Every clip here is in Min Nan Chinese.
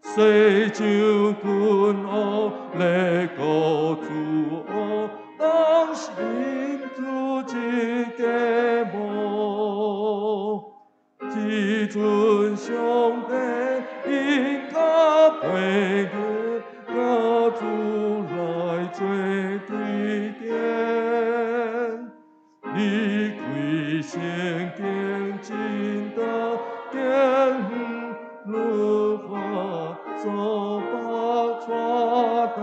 西将军王，列国诸王，当心主一计谋。至尊上帝应甲配言，甲主来做对见。你开圣经真大见，律法所把带灯。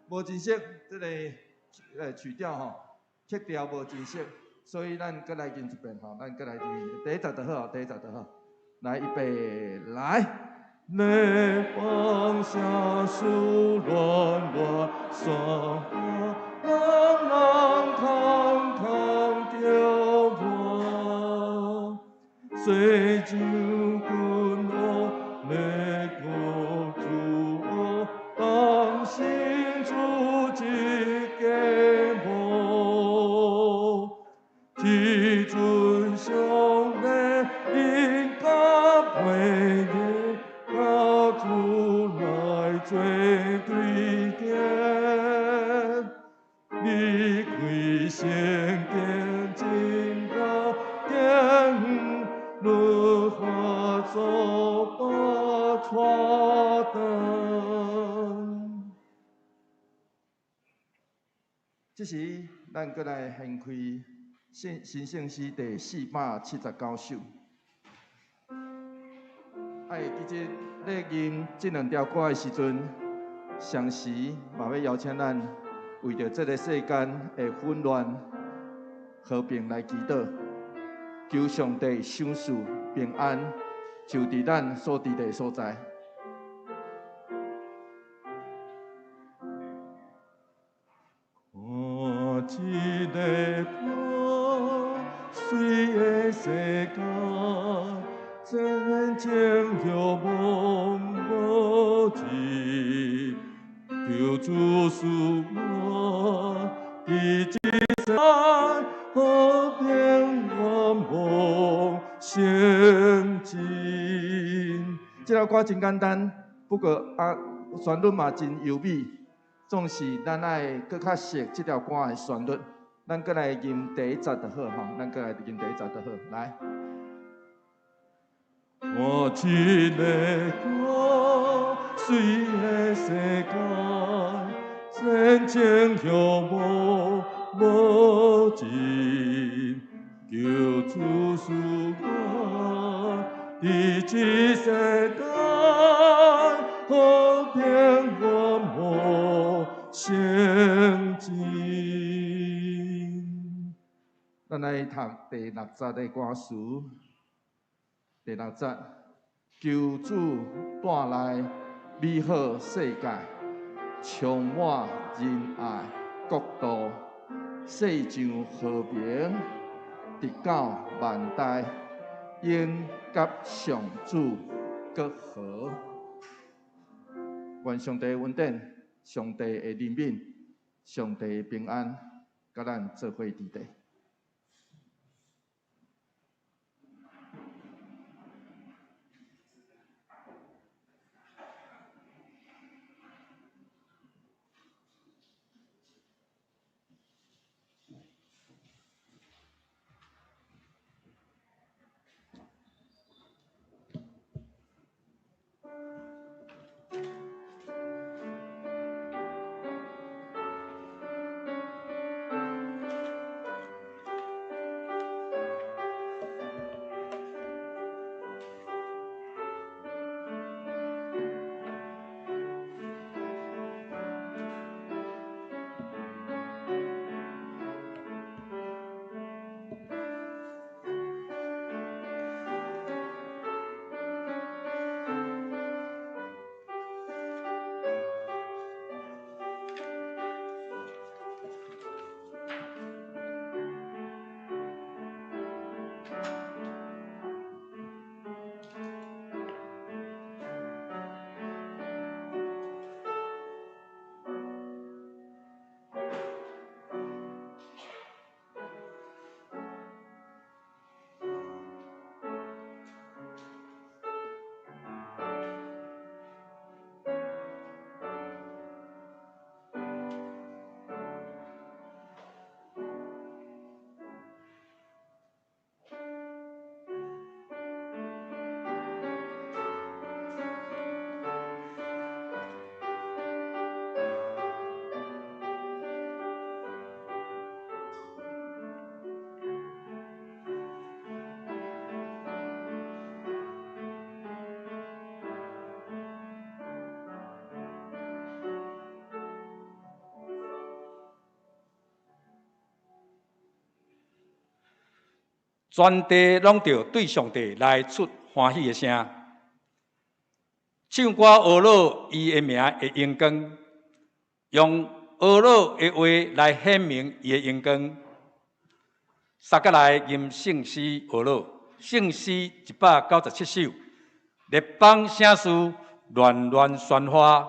无真熟，這个曲调吼，曲調無真熟，所以咱閣來吟一遍吼，咱閣來吟第一節就好，第一節就好。來，預備，來。你放下樹亂亂山，人人康康着我，西将軍王，列國諸王，當心主一計謀。至尊上帝應甲配言，甲主來做對見。你開聖經真高見，律法所把帶燈。這時，咱閣來掀開新新聖詩第479首。哎，其實咧吟這兩條歌的時陣，同時嘛欲邀請咱為著這个世間的混亂和平來祈禱，求上帝賞賜平安，就佇咱所佇的所在。看一个破碎的世界，戰爭著無無止，求主賜我佇這世和平願望成真。這首歌真簡單，不過啊，旋律嘛真優美。總是咱愛閣較熟這條歌的旋律，咱閣來吟第一節就好吼，咱閣來吟第一節就好，來。看一个破碎的世界，戰爭著無無盡，求主賜我佇這世間和平願望成真。咱來讀第六節的歌詞。第六節，求主帶來美好世界，充滿仁愛國度，世上和平，直到萬代，永佮上主閣和。願上帝恩典、上帝的憐憫、上帝的平安，佮咱做伙佇底。全地攏著對上帝來出歡喜的聲，唱歌呵咾伊的名的榮光，用呵咾的話來顯明伊的榮光。撒格來吟聖詩呵咾，聖詩197首，列邦聖事亂亂喧譁。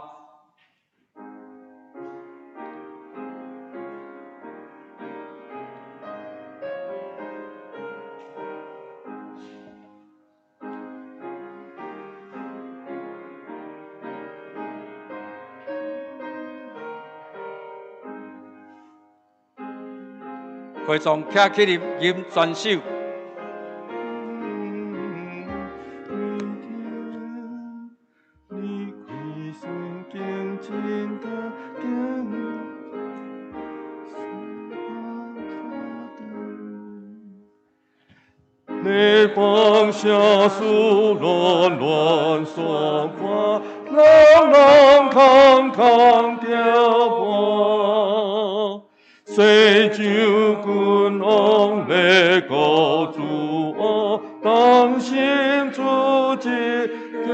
会众徛起立吟全首。列邦圣事乱乱喧哗，朗朗康康调拨。西周君王列国诸王，同心组织计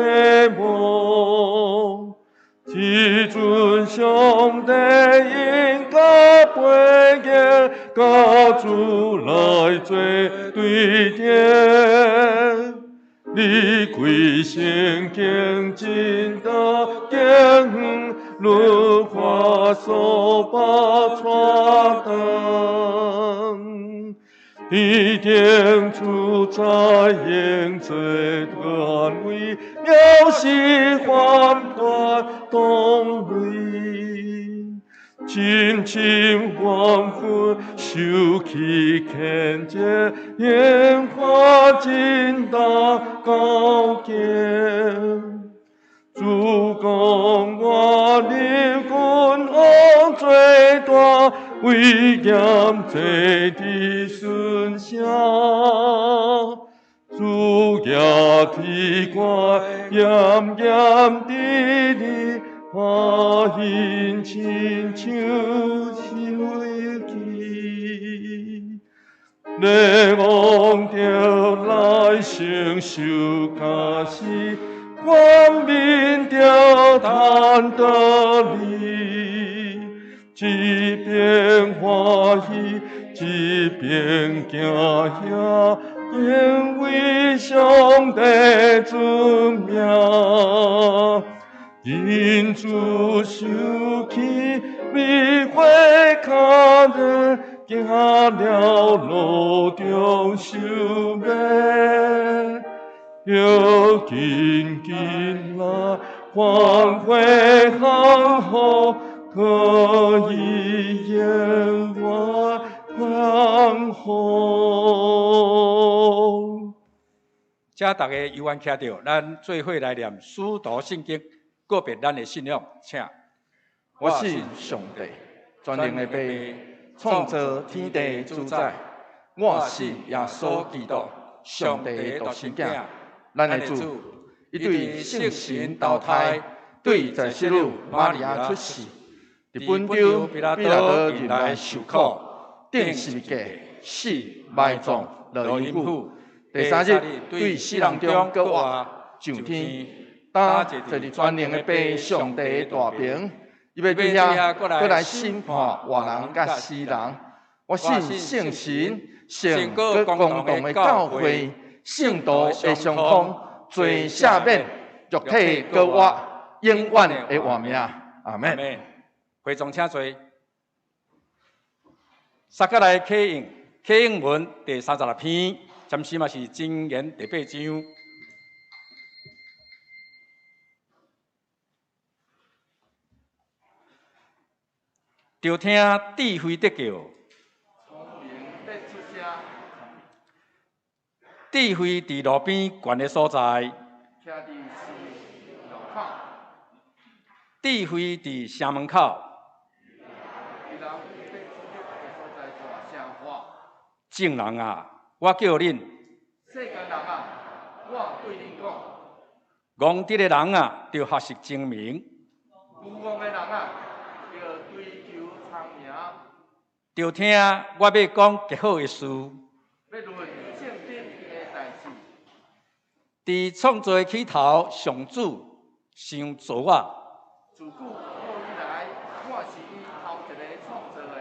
谋。至尊上帝应甲背言，甲主来做对敌。离开圣经真大经，律法所把带动。天顶主宰应做权威，藐视反叛动威。深深怨愤，受气谴责，烟花真大高见。主讲我立君王最大，威严坐伫顺声。主举天官，严严伫伫。发现亲像是飞机，列王著来承受教示，万民著叹道理，一边欢喜，一边惊吓，因为上帝尊名。因主受气，美花脚人行了路中受灭，要紧紧来欢会行好，可以永远欢好。请大家有缘徛著，咱做伙来念使徒信经。告别咱的信仰，请。我信上帝，全能的父，创造天地主宰。我信耶稣基督，上帝的独生子，咱的主。伊对圣神投胎，对在圣女玛利亚出世，伫本丢彼拉多任内受苦，钉十字架，死埋葬，落阴府。第三日对死人中阁活，上天。担坐伫全能的父上帝的大爿，伊欲对遐阁来审判活人佮死人。我信圣神、圣阁公同的教会、圣徒的相通、罪赦免、肉体阁活、永远的活命。阿门。会众请坐。撒格来启应，启应文第36篇，暂时嘛是箴言第8章。著听智慧得叫，智慧伫路边悬的所在，智慧伫城门口，众人啊，我叫恁，世间人啊，我对恁讲，戆直的人啊，著学习精明，愚戆的人啊，著追求聪明。著听我欲讲极好的事，欲论正直佇創造的起頭，上主想造我。自古古以來，我是伊頭一个創造的。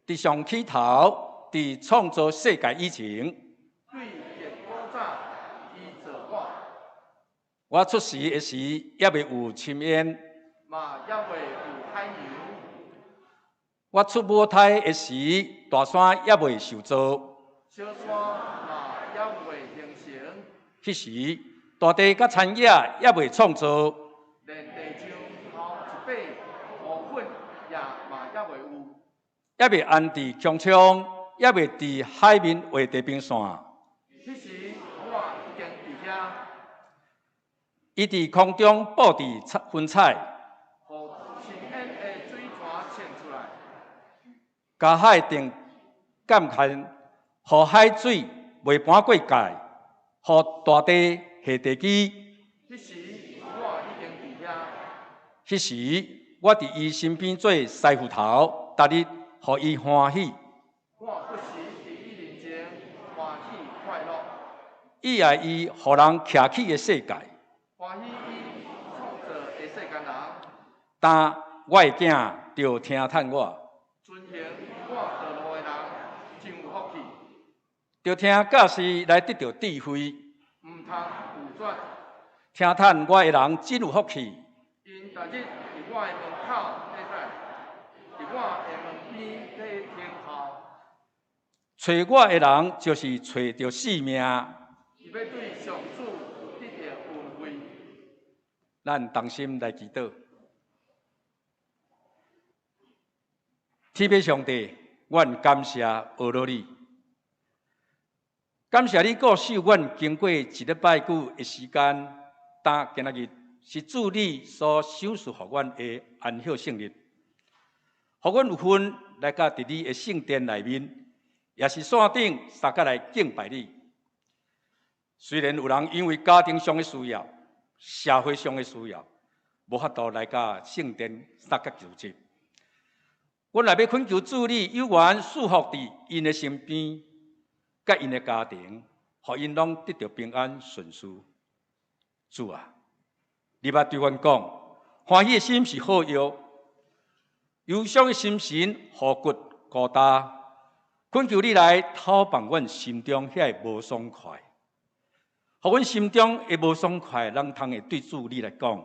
佇上起頭，佇創造世界以前，對亙古早，伊造我。我出世的時，猶未有深淵。嘛猶未有海洋。我出母胎的時，大山猶未受造。小山嘛猶未形成。彼時，大地佮田野猶未創造。連地上頭一塊烏粉也嘛猶未有。猶未安置穹蒼，猶未佇海面畫地平線。彼時，我已經佇遐。伊佇空中布置雲彩，予深淵的水泉衝出來，共海定界限，予海水袂搬過界，予大地下地基。彼時，我已經佇遐。彼時，我佇伊身邊做師傅頭，逐日予伊歡喜。我不時佇伊面前歡喜快樂。伊愛伊予人徛起的世界。歡喜伊創造的世間人。但我的囝著聽趁我。遵行我道路的人真有福氣。著聽教示來得著智慧。毋通拒絕。聽趁我的人真有福氣。𪜶逐日佇我的門口咧等，佇我的門邊咧聽候。揣我的人就是揣著性命。伊欲對上主得著恩惠。咱同心來祈禱。天父上帝，阮感謝阿羅你，感謝你顧守阮經過一禮拜久的時間，但今仔日是主你所賞賜予阮的安息聖日，予阮有份來到佇你的聖殿內面，也是山頂相佮來敬拜你。雖然有人因為家庭上的需要、社會上的需要，無法度來到聖殿相佮聚集。阮也欲懇求主你有緣賜福佇𪜶的身邊，佮𪜶的家庭，予𪜶攏得著平安順遂。主啊，你捌對阮講，歡喜的心是好藥，憂傷的心神予骨孤焦。懇求你來透放阮心中遐个無爽快，予阮心中的無爽快，攏通會對主你來講。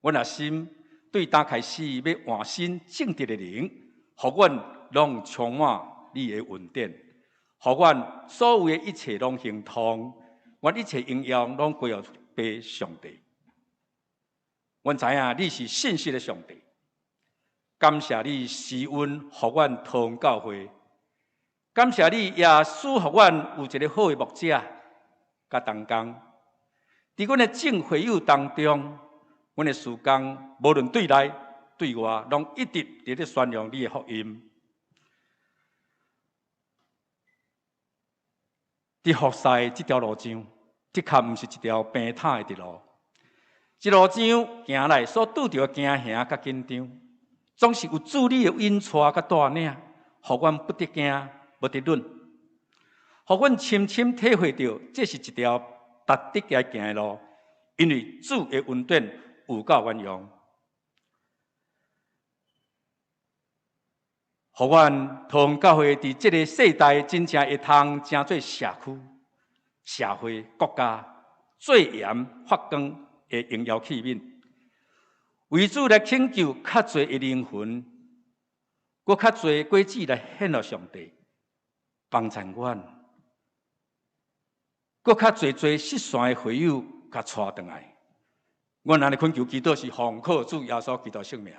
阮若心對今開始欲換新正直的靈，予阮攏充滿你的恩典，予阮所有的一切攏亨通，阮一切榮耀攏歸予父上帝。阮知影你是信實的上帝，感謝你施恩予阮桃園教會，感謝你也賜予阮有一个好的牧者佮同工。佇阮的眾會友當中，阮的事工無論對內對外，攏一直佇咧宣揚你的福音。佇服侍這條路上，的確毋是一條平坦的直路。一路上行來所拄著的驚嚇佮緊張，總是有主你的引帶佮帶領，予阮不得驚，不得忍，予阮深深體會著，這是一條值得來行的路，因為主的恩典有夠阮用，予阮桃園教會佇這个世代真正會通成做社區、社會、國家最嚴發光的榮耀器皿，為主來拯救較濟的靈魂，閣較濟果子來獻予上帝，幫助阮，閣較濟濟失散的會友，共帶轉來。阮按呢懇求祈禱是奉靠主耶穌基督聖名，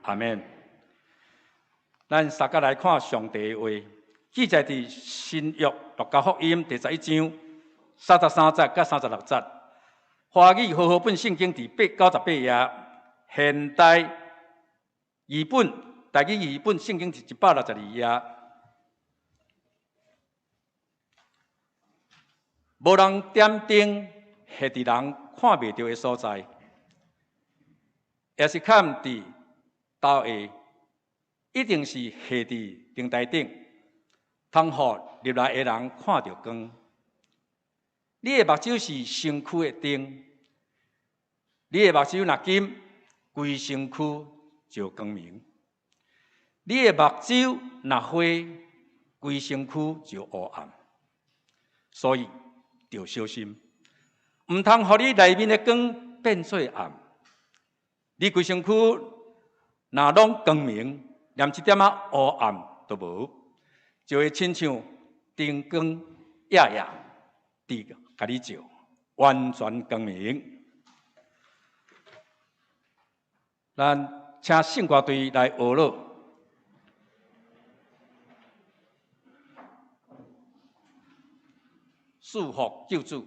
阿們。咱相佮來看上帝的話，記載佇新約路加福音第十一章33節佮36節。華語和合本聖經佇98頁，現代譯本台語譯本聖經佇162頁。無人點燈，下佇人看袂著的所在，也是崁佇灶下，一定是下佇燈台頂，通予入來的人看著光。你的目睭是身軀的燈，你的目睭若金，規身軀就光明；你的目睭若花，規身軀就烏暗。所以，著小心，毋通予你內面的光變做暗。你規身軀若攏光明，連一點仔烏暗都無，就會親像燈光熠熠佇共你照，完全光明。咱請聖歌隊來學樂，賜福救主。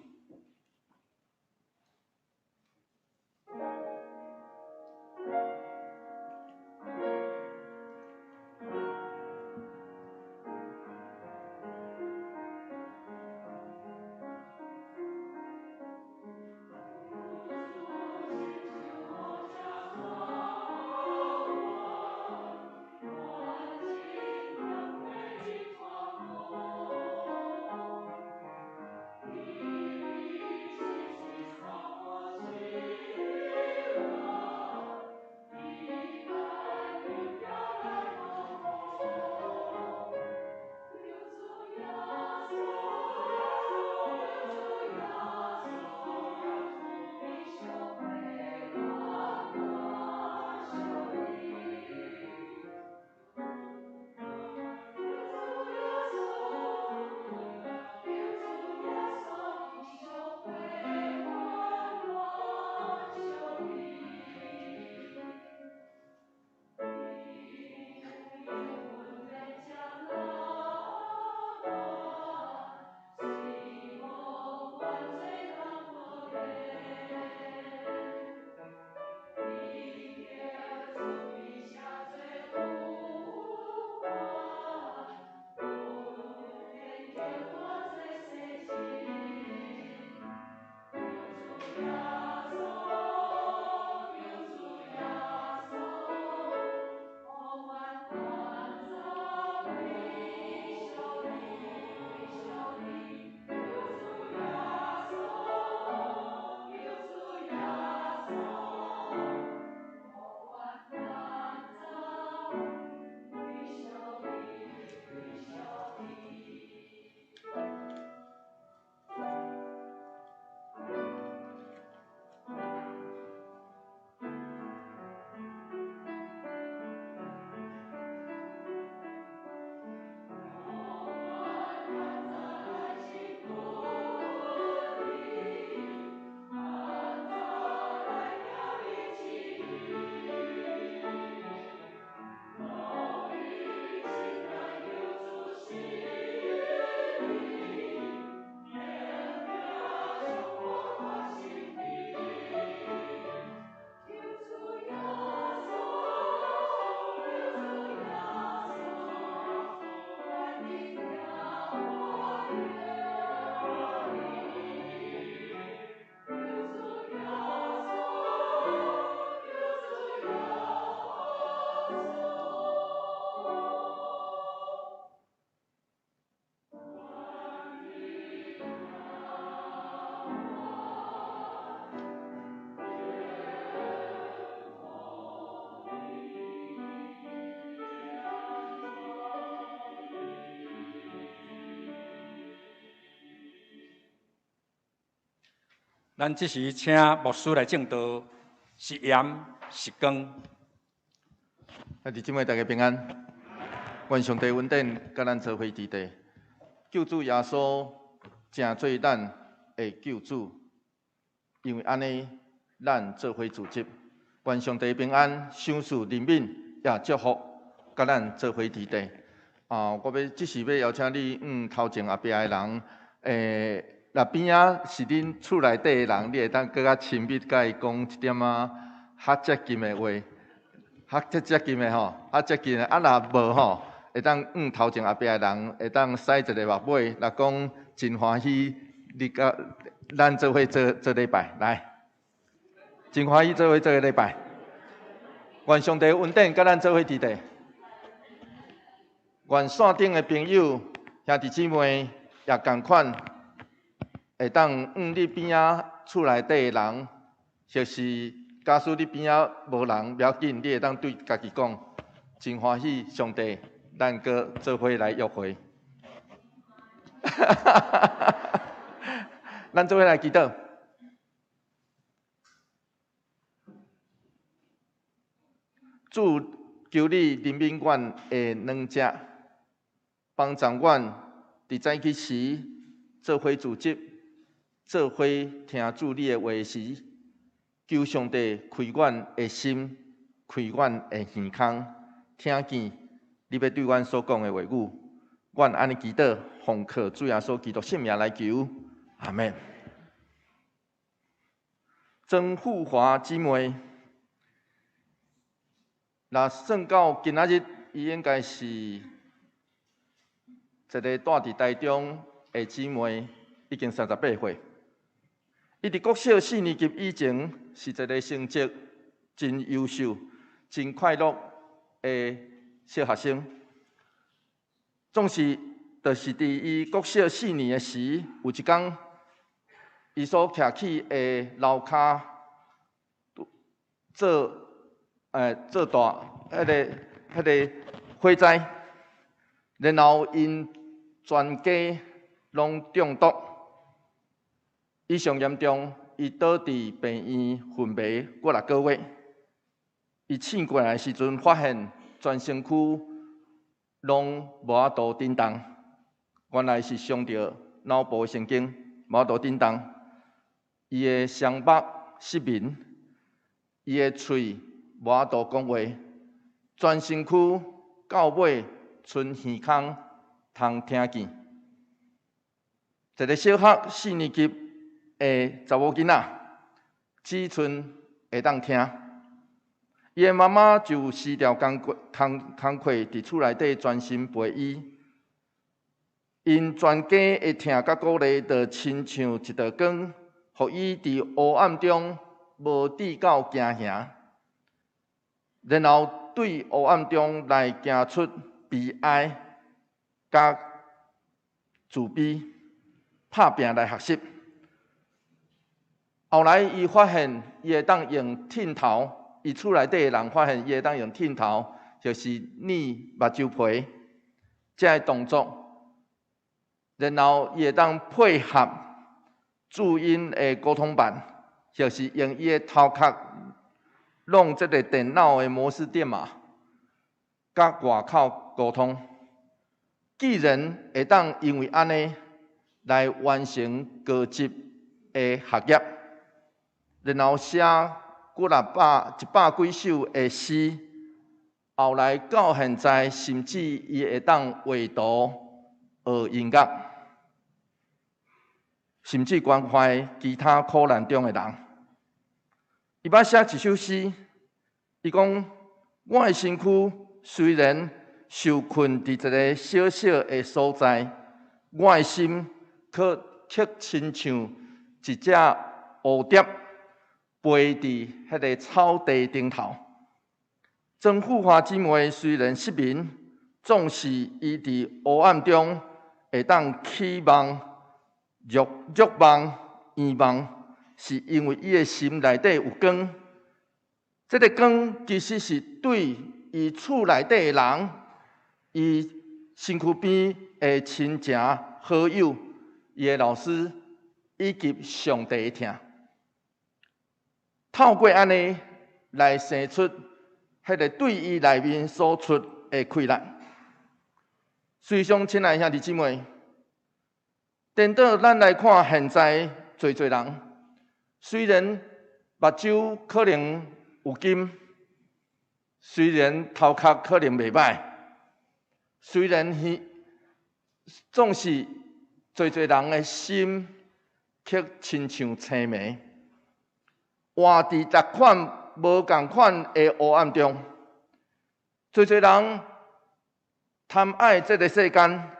咱這時請牧師來證道，是鹽是光。兄弟姊妹大家平安，願上帝恩典佮咱做伙佇地，救主耶穌成做咱的救主，因為按呢，咱做伙組織。願上帝平安、賞賜、憐憫也祝福佮咱做伙佇地。啊，我欲這時欲邀請你，頭前後壁的人，若邊仔是恁厝內底的人，你會當閣較親密佮伊講一點仔較接近的話，較接接近的吼，較接近的。啊，若無吼，會當頭前後壁的人會當使一个目尾，若講真歡喜，你佮咱做伙做做禮拜來，真歡喜做伙做個禮拜。願上帝恩典佮咱做伙佇地，願線頂的朋友兄弟姊妹也仝款。會當向你邊仔厝內底的人，或是假使你邊仔無人，袂要緊，你會當對家己講，真歡喜，上帝，咱閣做伙來約會。咱做伙來祈禱。主，求你憐憫阮的軟弱，幫助阮佇早起時做伙組織，做伙聽主你的話時，求上帝開阮的心，開阮的耳孔，聽見你欲對阮所講的話語。阮按呢祈禱，奉靠主耶穌基督聖名來求，阿們。曾富華姊妹，若算到今仔日，伊應該是一個住佇台中的姊妹，已經38歲。伊佇國小四年級以前，是一個成績真優秀、真快樂的小學生。總是，就是佇伊國小四年的時，有一工，伊所徛起的樓跤做大彼個火災，然後𪜶全家攏中毒。伊上嚴重，伊倒佇病院昏迷幾若個月。伊醒過來的時陣，發現全身軀攏無法度振動，原來是傷著腦部神經，無法度振動。伊的雙目失明，伊的喙無法度講話，全身軀到尾賰耳孔通聽見。一個小學四年級的查某囡仔，只賰會當聽。伊的媽媽就辭掉工課，工課佇厝內底專心陪伊。𪜶全家的疼佮鼓勵，就親像一道光，予伊佇黑暗中無至到驚嚇，然後對黑暗中來行出悲哀佮自卑，拍拚來學習。後來，伊發現伊會當用剃頭，伊厝內底的人發現伊會當用剃頭，就是捏目睭皮這个動作，然後伊會當配合注音的溝通板，就是用伊的頭殼弄這個電腦的模式電碼，佮外口溝通。既然會當因為按呢來完成高級的學業，然後寫幾若百一百幾首的詩，後來到現在，甚至伊會當畫圖、學音樂，甚至關懷其他苦難中的人。伊捌寫一首詩，伊講：我的身軀雖然受困佇一个小小的所在，我的心卻親像一隻蝴蝶，飛佇彼个草地頂頭。曾富華姊妹雖然失明，總是伊佇黑暗中會當起夢、欲望、願望，是因為伊的心內底有光。這个光其實是對伊厝內底的人、伊身軀邊的親情好友、伊的老師以及上帝的疼。透過按呢來生出彼个對伊內面所出的氣力。隨上親愛兄弟姊妹，顛倒咱來看現在濟濟人，雖然目睭可能有金，雖然頭殼可能袂䆀，雖然耳，總是濟濟人的心卻親像青暝，活佇逐款無仝款的黑暗中。濟濟人貪愛這个世間，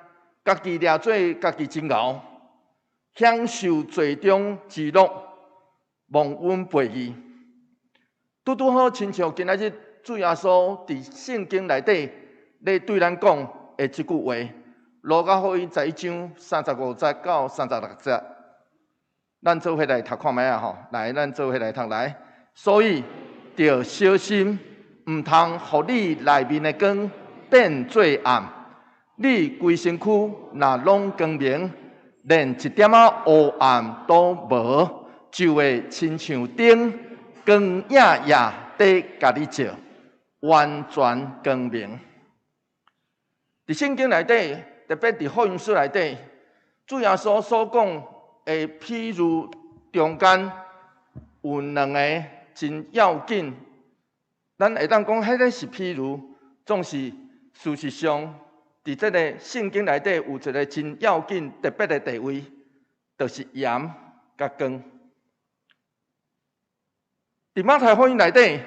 家己掠做家己真𠢕，享受罪中之樂，忘恩背義。拄拄好，親像今仔日主耶穌佇聖經內底咧對咱講的這句話，路加福音11章35節到36節。咱做伙來讀看覓仔吼，來，咱做伙來讀來。所以，著小心，毋通予你內面的光變做暗。你規身軀若攏光明，連一點仔烏暗都無，就會親像燈光焱焱佇共你照，完全光明。佇聖經內底，特別佇福音書內底，主耶穌所講的譬喻中間有兩個真要緊，咱會當講彼个是譬喻，總是事實上，佇這個聖經內底有一個真要緊特別的地位，就是鹽佮光。佇馬太福音內底，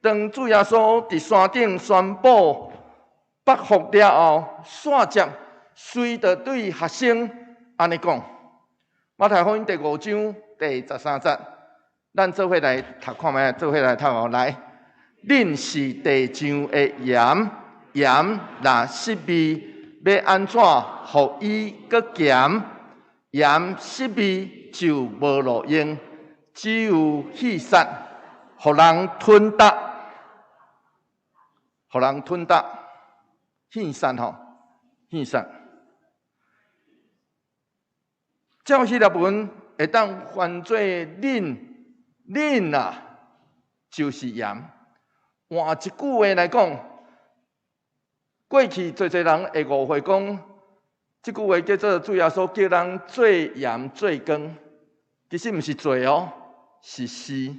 當主耶穌佇山頂宣布八福了後，煞接隨著對學生按呢講。馬太福音第五章第13節，咱做伙來讀看覓，做伙來讀哦。來，恁是地上的鹽，鹽若失味，欲按怎予伊閣鹹？鹽失味就無路用，只有棄殺，予人吞踏，予人吞踏，棄殺吼，棄殺。照希臘文會當翻做恁，恁啊，就是鹽。換一句話來講，過去濟濟人會誤會講，這句話叫做主耶穌叫人做鹽做光，其實毋是做哦，是是。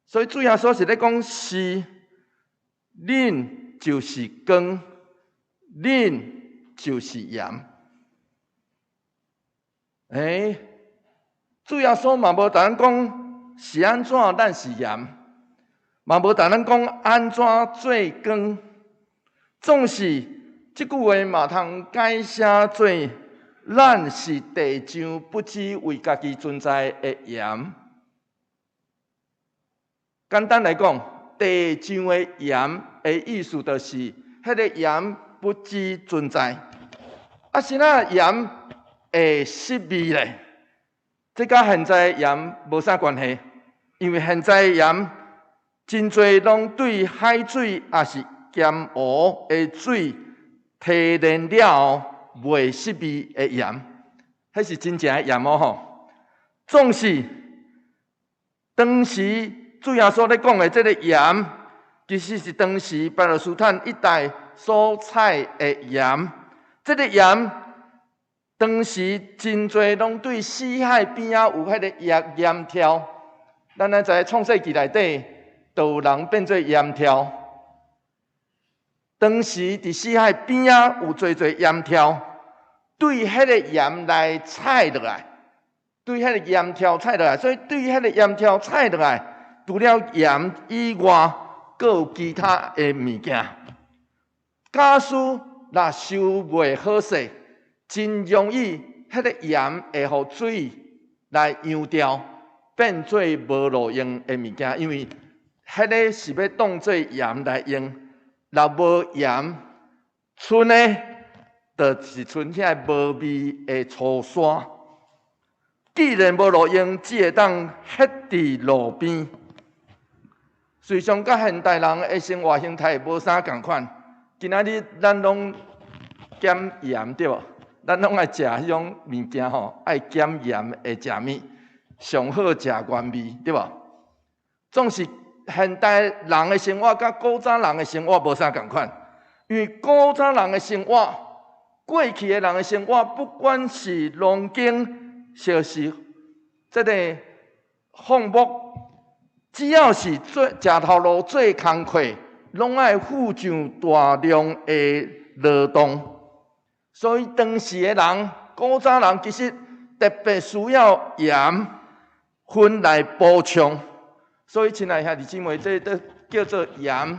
所以主耶穌是咧講是，恁就是光，恁就是鹽。欸，主耶穌嘛無共咱講是按怎咱是鹽，嘛無共咱講按怎做光。總是這句話嘛通改寫做咱是地上不只為家己存在的鹽。簡單來講，地上的鹽的意思就是，彼个鹽不只存在。啊，是哪鹽會失味咧？這佮現在的鹽無啥關係，因為現在的鹽真濟攏對海水抑是鹹湖的水提煉了後袂失味的鹽，彼是真正的鹽哦吼。總是當時主耶穌咧講的這个鹽，其實是當時巴勒斯坦一帶所採的鹽。這个鹽當時真濟攏對死海邊仔有彼个鹽鹽柱。咱來知創世記內底，就有人變做鹽柱。當時佇死海邊仔有濟濟鹽柱，對彼个鹽來採落來，對彼个鹽柱採落來，所以對彼个鹽柱採落來，除了鹽以外，閣有其他的物件。假使若收袂好勢，真容易彼个鹽會予水來溶掉，變做無路用的物件，因為彼个是欲當做鹽來用，若無鹽，賰的，就是賰遐無味的粗沙。既然無路用，只會當歇佇路邊。事實上，佮現代人的生活形態無啥仝款。今仔日咱攏減鹽對無？咱攏愛食彼種物件吼，愛減鹽的食物，上好食原味對無？總是現代人的生活佮古早人的生活無啥仝款，因為古早人的生活，過去的人的生活，不管是農耕，就是這个放牧，只要是做食頭路做工課，攏愛付上大量的勞動。所以當時的人，古早人其實特別需要鹽分來補充。所以，親愛兄弟姊妹，這都叫做鹽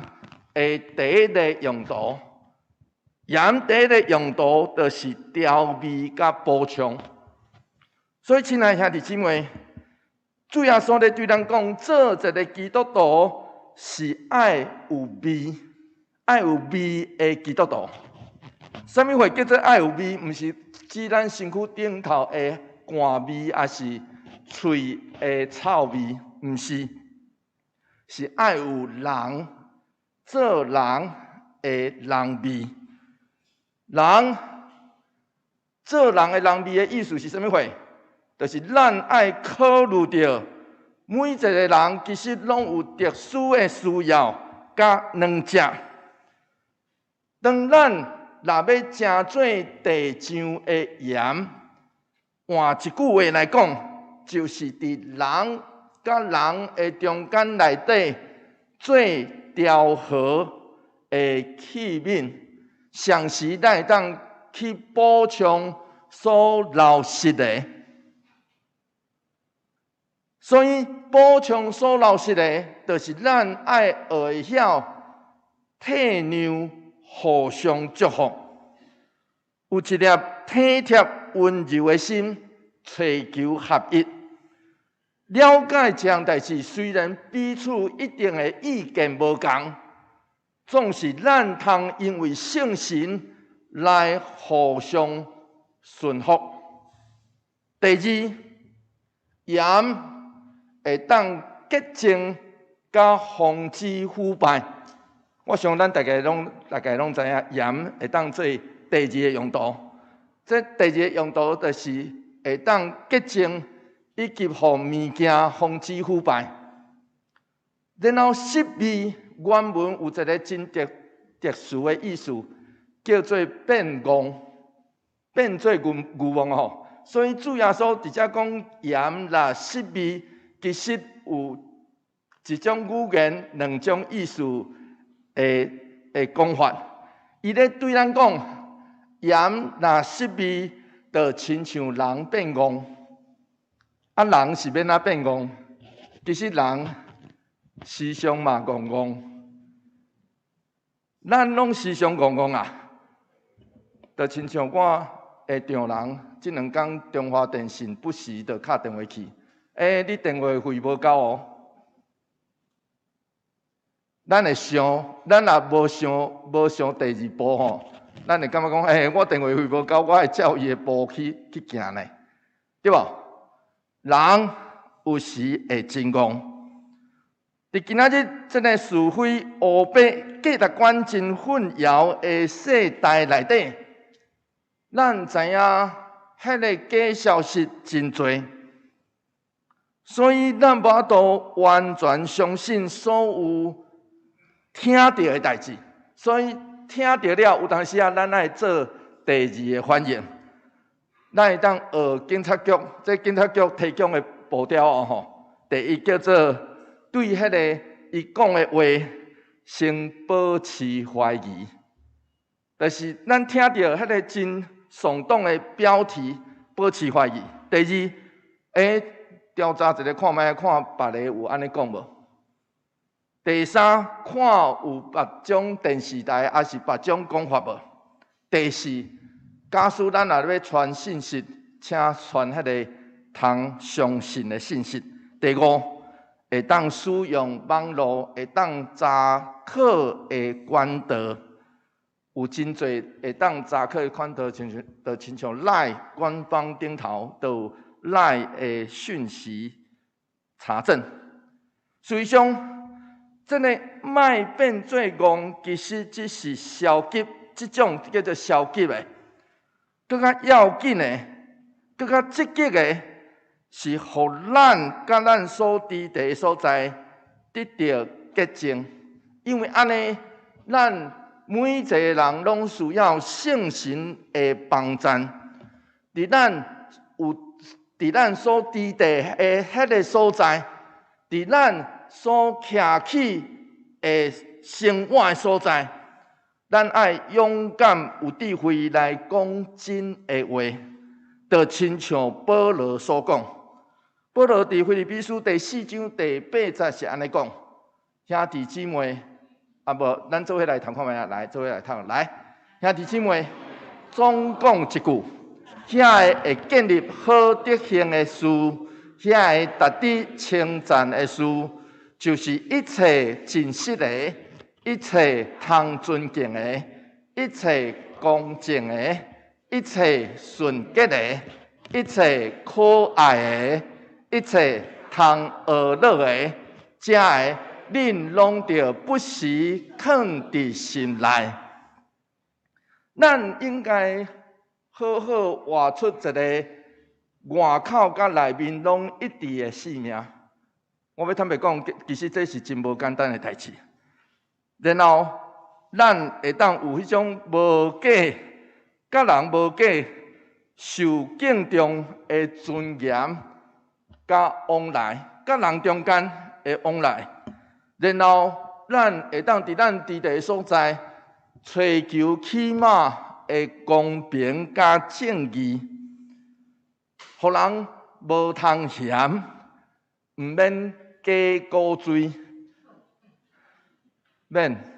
的第一个用途。鹽第一个用途就是調味佮補充。所以，親愛兄弟姊妹，主耶穌咧對咱講，做一个基督徒是愛有味、愛有味的基督徒。啥物貨叫做愛有味？毋是指咱身軀頂頭的汗味，抑是喙的臭味，毋是，是愛有人做人的人味。人做人的人味的意思是啥物貨？就是咱愛考慮著每一個人其實攏有特殊的需要佮軟弱。當咱若欲成做地上的鹽，換一句話來講，就是佇人佮人的中間內底做調和的器皿，同時咱會當去補充所流失的。所以補充所流失的，就是咱愛學會曉體諒，互相祝福，有一粒體貼溫柔的心，揣求合一。了解這項代誌，雖然彼此一定會意見無仝，總是咱通因為聖神來互相順服。第二，鹽會當潔淨佮防止腐敗。我想咱大家攏知影，鹽會當做第二个用途。這第二个用途就是會當潔淨以及予物件防止腐敗。然後失味原文有一个真特殊的意思，叫做變戇，變做牛戇吼。所以主耶穌佇遮講鹽若失味，其實有一種語言、兩種意思的講法。伊咧對咱講，鹽若失味，就親像人變戇。啊，人是欲按怎變戇？其實人時常嘛戇戇，咱攏時常戇戇啊！就親像我的丈人，這兩工中華電信不時就敲電話去，欸，你電話費無夠哦。咱會想，咱若無想第二步吼，咱會感覺講，欸，我電話費無夠，我會照伊的步去行呢，對無？人有時會真戇。佇今仔日這个是非烏白、價值觀真混淆的世代內底，咱知影彼个假消息真濟，所以咱無法度完全相信所有聽著的代誌。所以聽著了，有當時啊，咱愛做第二个反應。咱會當學警察局，這警察局提供的步調哦吼。第一叫做對彼个伊講的話先保持懷疑，就是咱聽著彼个真聳動的標題，保持懷疑。第二，欸，調查一下看覓，看別个有按呢講無？第三，看有別種電視台，抑是別種講法無？第四，假使咱若欲傳信息，請傳彼个通相信的信息。第五，會當使用網路，會當查考的管道，有真濟會當查考的管道，親像 LINE 官方頂頭都有 LINE 的訊息查證。事實上，這个莫變做戇，其實只是消極，這種叫做消極的。閣較要緊的，閣較積極的，是予咱佮咱所佇的所在得著潔淨。因為按呢，咱每一个人攏需要聖神的幫贊。佇咱所佇的彼个所在，佇咱所徛起的生活的所在，咱愛勇敢有智慧來講真的話，就親像保羅所講。保羅佇腓立比書第四章第八節是按呢講：兄弟姊妹，啊無，咱做伙來讀看覓啊？來，做伙來讀來，兄弟姊妹，總講一句，遐个會建立好德行的事，遐个值得稱讚的事，就是一切真實的，一切通尊敬的，一切公正的，一切純潔的，一切可愛的，一切通學樂的，這个恁攏著不時囥佇心內。咱應該好好活出一个外口佮內面攏一致的生命。我欲坦白講，其實這是真無簡單的代誌。然後，咱會當有彼種無假、佮人無假、受敬重的尊嚴佮往來，佮人中間的往來。然後，咱會當佇咱佇的所在，追求起碼的公平佮正義，予人無通嫌，毋免加古錐，免。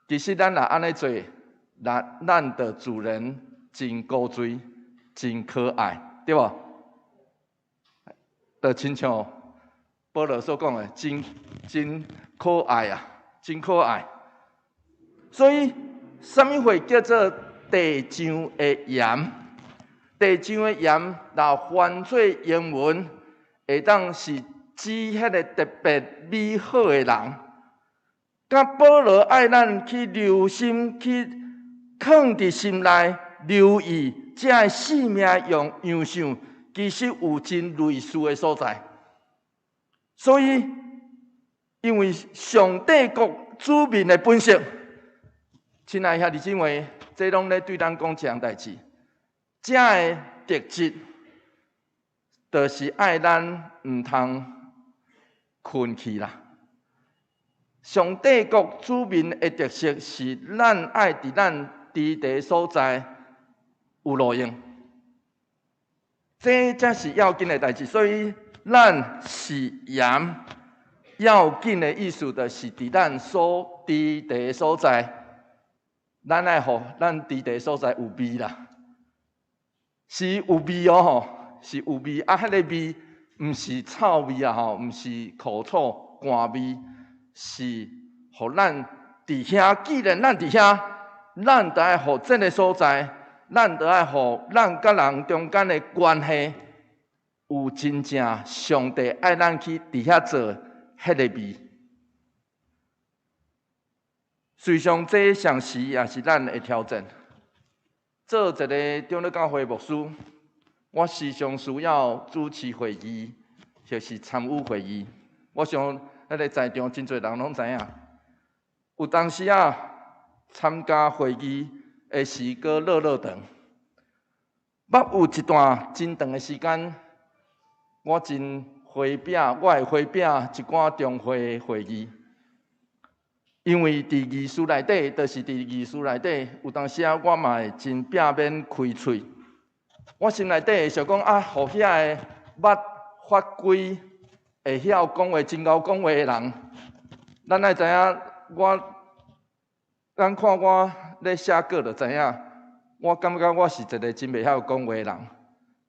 其實咱若按呢做，咱的主人真古錐，真可愛，對無？就親像保羅所講的，真真可愛啊，真可愛。所以，啥物貨叫做地上的鹽？地上的鹽，若翻做英文，會當是指彼个特別美好的人。佮保羅愛咱去留心，去囥佇心內，留意這个生命樣樣式，其實有真類似的所在。所以，因為上帝國子民的本色，親愛兄弟姊妹，這攏咧對咱講一項代誌。這个特質，就是愛咱毋通睏去啦。上帝國子民的特色是，咱愛佇咱佇的所在有路用，這才是要緊的代誌。所以，咱是鹽，要緊的意思就是佇咱所佇的所在，咱愛予咱佇的所在有味啦，是有味哦吼，是有味啊！彼个味毋是臭味啊吼，毋是苦臭寒味。是予咱佇遐，既然咱佇遐，咱就愛予這个所在，咱就愛予咱佮人中間的關係有真正上帝愛咱去佇遐做彼个味。事實上，這上時也是咱的挑戰。做一个長老教會牧師，我時常需要主持會議，或是參與會議。我想，彼个在場真濟人攏知影，有當時啊，參加會議的時閣落落長，捌有一段真長的時間，我真迴避，我會迴避一寡中會會議，因為佇議事內底，就是佇議事內底，有當時啊，我嘛會真避免開喙。我心內底會想講啊，予遐個捌法規，會曉講話、真𠢕講話的人，咱愛知影，我，咱看我咧寫稿就知影，我感覺我是一个真袂曉講話的人，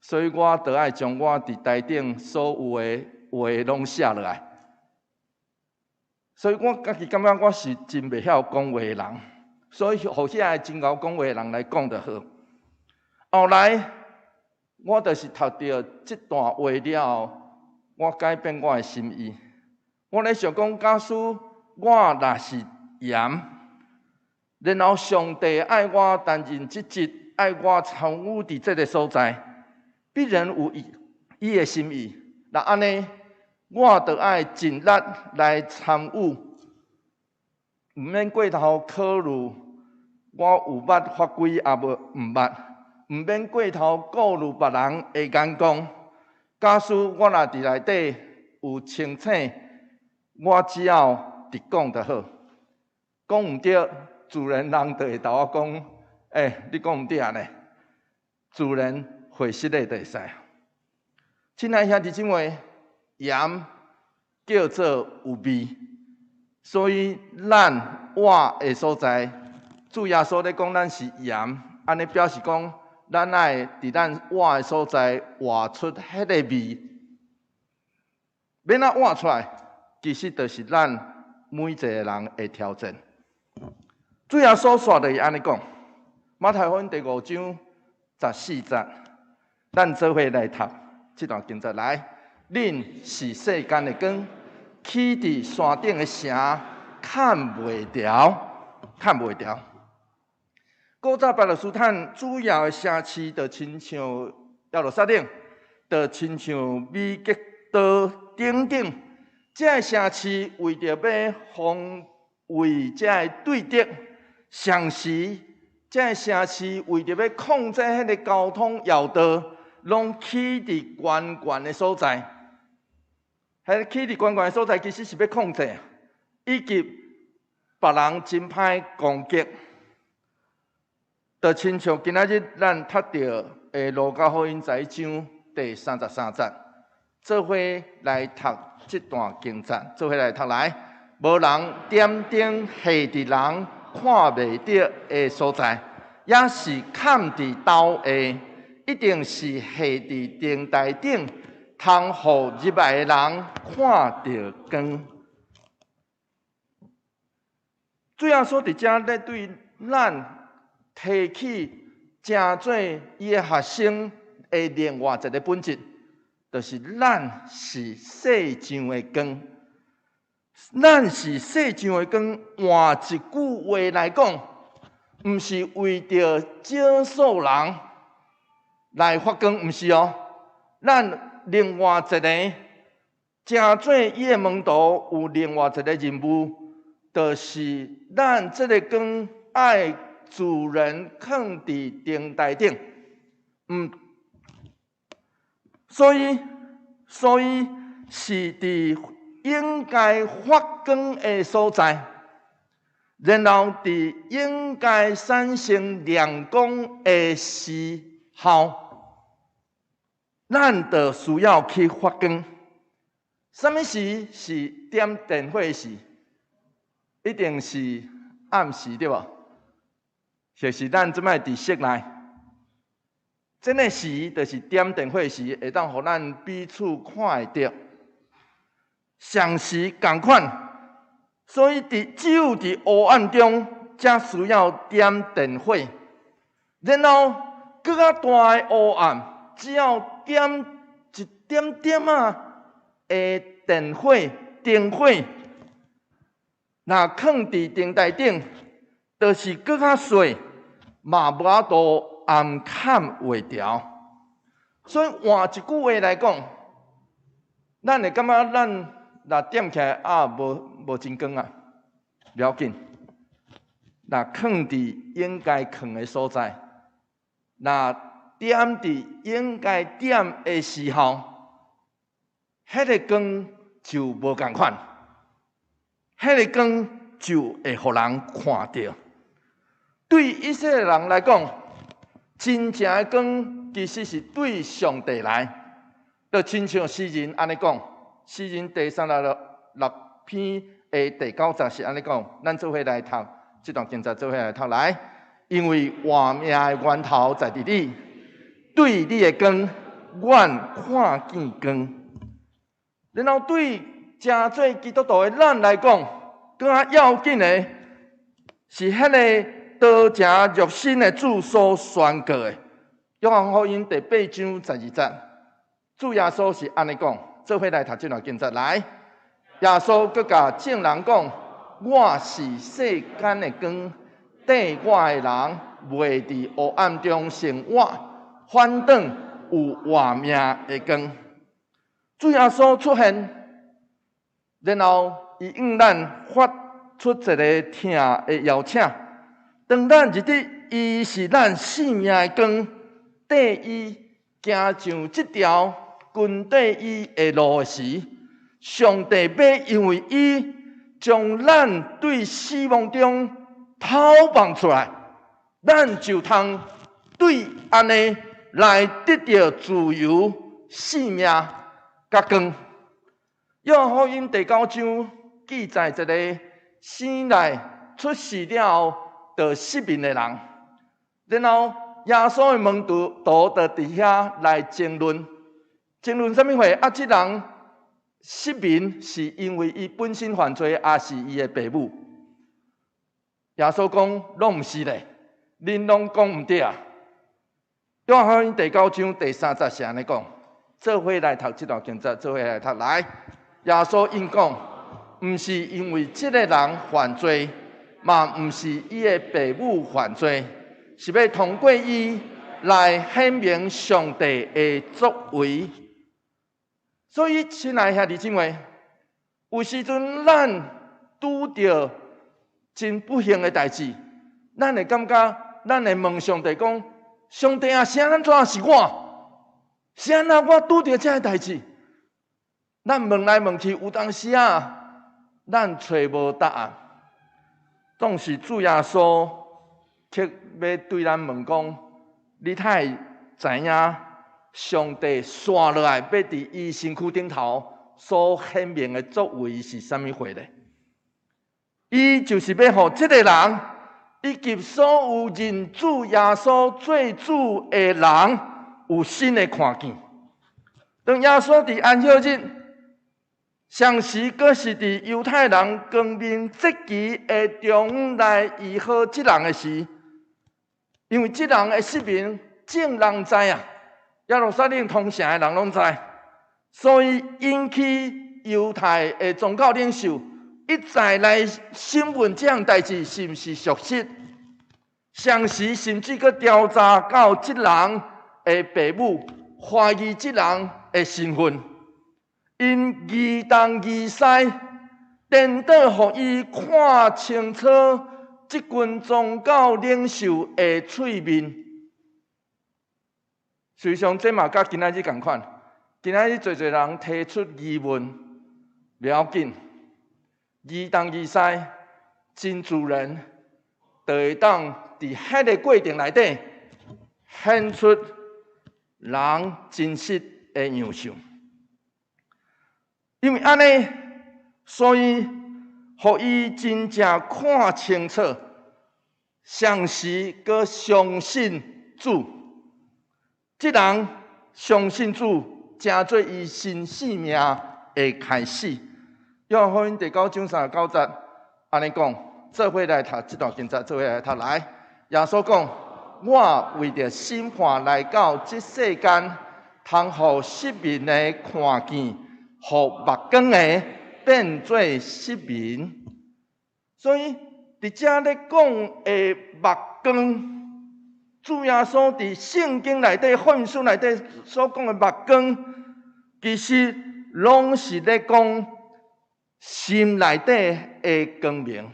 所以我就愛將我佇台頂所有的話攏寫落來。所以我家己感覺我是真袂曉講話的人，所以予遐个真𠢕講話的人來講就好。後來，我就是讀著這段話了後，我改變我的心意。我咧想講，假使我若是鹽，然後上帝愛我擔任這職，愛我參與佇這个所在，必然有伊伊的心意。若按呢，我就愛盡力來參與，毋免過頭考慮我有捌法規抑無毋捌，毋免過頭顧慮別人的眼光。假使我若佇內底有清醒，我只要直講就好。講毋對，自然人就會豆我講：欸，你講毋對按呢。自然會失禮就會使。親愛兄弟姊妹，鹽叫做有味，所以咱活的所在，主耶穌咧講咱是鹽，按呢表示講，咱愛佇咱活的所在活出彼个味，欲按怎活出來？其實就是咱每一个人的挑戰。主耶穌煞落去按呢講，馬太福音第5章14節，咱做伙來讀這段經節來。恁是世間的光，起佇山頂的城，崁袂牢，崁袂牢。古早巴勒斯坦主要的城市，就親像耶路撒冷，就親像米吉多等等。這个城市為著欲防衛這个對敵，同時這个城市為著欲控制彼個交通要道，攏起佇懸懸的所在。彼個起佇懸懸的所在，其實是欲控制，以及別人真歹攻擊。就親像今仔日咱讀著的路加福音十一章第三十三節，做伙來讀這段經節，做伙來讀來，無人點燈下佇人看袂著的所在，抑是崁佇斗下，一定是下佇燈臺頂，通予入來的人看著光。主耶穌佇遮咧對咱提起成做伊的學生的另外一个本質，就是咱是世上的光。咱是世上的光，換一句話來講，毋是為著少數人來發光，毋是哦。咱另外一个成做伊的門徒，有另外一个任務，就是咱這个光愛自然囥佇燈臺頂，所以是佇應該發光的所在，然後佇應該產生亮光的時候，咱就需要去發光。啥物時是點電火時？一定是暗時，對無？就是咱這擺佇室內，這个時就是點電火時，會當予咱彼此看會著，相時仝款。所以佇只有佇黑暗中，才需要點電火。然後，閣較大的黑暗，只要點一點點仔的電火、燈火，若囥佇燈臺頂，就是閣較細，嘛無法度暗崁袂牢。所以換一句話來講，咱會感覺咱若點起來啊，無真光啊，無要緊。若囥佇應該囥的所在，若點佇應該點的時候，彼个光就無仝款，彼个光就會予人看著。對以色列人來講，真正的光其實是對上帝來，就親像詩人按呢講，詩人第三十六篇的第九節是按呢講，咱做伙來讀這段經節，做伙來讀來，因為活命的源頭在佇你，對你的光，阮看見光。然後對成做基督徒的咱來講，閣較要緊的是彼个道成肉身的主所宣告的。約翰福音第八章十二節，主耶穌是按呢講，做伙來讀這段經節來。耶穌閣共眾人講：我是世間的光，綴我的人袂佇黑暗中生活，反轉有活命的光。主耶穌出現，然後伊向咱發出一个疼的邀請。當咱認得伊是咱生命的光，綴伊行上這條跟綴伊的路的時，上帝欲因為伊將咱對死亡中偷放出來，咱就通對按呢來得著自由、生命佮光。約翰福音第九章記載一个生來出世了後就失明的人，然後耶穌的門徒就佇遐來爭論，爭論啥物貨？啊，這人失明是因為伊本身犯罪，抑是伊的爸母？耶穌講，攏毋是咧，恁攏講毋對啊！約翰福音第九章第三節是按呢講，做伙來讀這段經節，做伙來讀來。耶穌應講，毋是因為這个人犯罪，嘛毋是伊的爸母犯罪，是欲通過伊來顯明上帝的作為。所以，親愛兄弟姊妹，有時陣咱拄著真不幸的代誌，咱會感覺，咱會問上帝講：上帝啊，是按怎是我？是按怎我拄著這个代誌？咱問來問去，有當時啊，咱揣無答案。總是主耶穌卻欲對咱問講：你哪會知影上帝紲落來，欲佇伊身軀頂頭所顯明的作為是啥物貨咧？伊就是欲予這个人以及所有認主耶穌做主的人有新的看見。當耶穌佇安息日，同時閣是佇猶太人光明節期的中午來醫好這人的時，因為這人的失明，眾人知啊，耶路撒冷通城的人攏知，所以引起猶太的宗教領袖一再來審問這項代誌是毋是屬實，同時甚至閣調查到這人的爸母，懷疑這人的身份。𪜶疑東疑西，顛倒予伊看清楚這群宗教領袖的喙面。事實上，這嘛佮今仔日仝款。今仔日濟濟人提出疑問，袂要緊，疑東疑西，真自然就會當佇彼个過程內底顯出人真實的樣相。因為按呢，所以予伊真正看清楚，同時閣相信主。這人相信主，成做伊新生命的開始。約翰福音第九章三十九節，按呢講，做伙來讀這段經節，做伙來讀來。耶穌講：我為著審判來到這世間，通予失明的看見，予目光的變做失明。所以，佇遮咧講的目光，主耶穌佇聖經內底、福音書內底所講的目光，其實攏是咧講心內底的光明。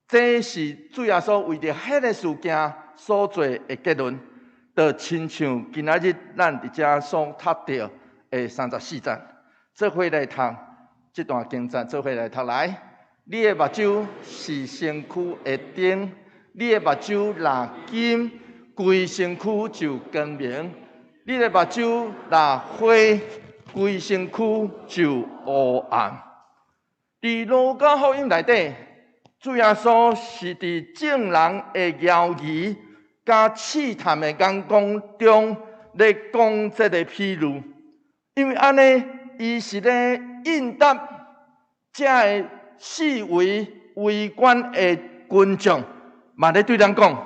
這是主耶穌為著彼个事件所做的結論，就親像今仔日咱佇遮所讀著的三十四節。做伙來讀這段經節，做伙來讀來。你的目睭是身軀的燈，你的目睭若金，規身軀就光明；你的目睭若花，規身軀就烏暗。佇路加福音內底，主耶穌是佇眾人的猶疑佮試探的眼光中咧講這个譬喻，因為按呢，伊是咧應答遮个四圍圍觀的群眾，嘛咧對咱講，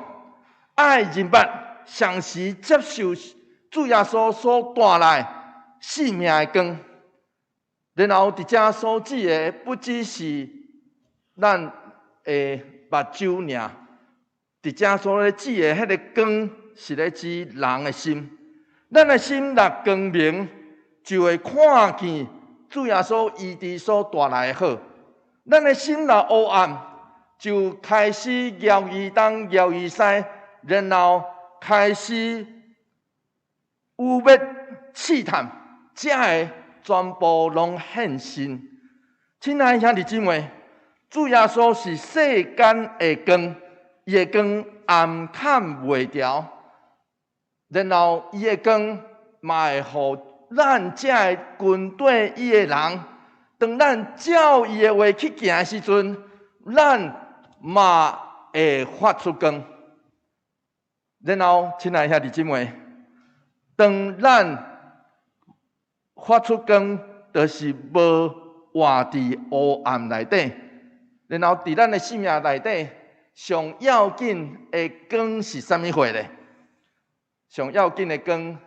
愛認捌，同時接受主耶穌所帶來生命的光。然後佇遮所指的，不只是咱的目睭爾，佇遮所咧指的彼个光，是咧指人的心。咱的心若光明，就會看見主耶穌醫治所帶來的好。咱的心若烏暗，就開始猶疑東猶疑西，然後開始污衊試探，這个全部攏現身。親愛兄弟姊妹，主耶穌是世間的光，伊的光暗崁袂牢，然後伊的光嘛會予咱這个跟綴伊的人，當咱照伊的話去行的時陣，咱嘛會發出光。然後，親愛兄弟姊妹，當咱發出光，就是無活佇烏暗內底。然後，佇咱的生命內底，上要緊的光是啥物貨咧？上要緊的光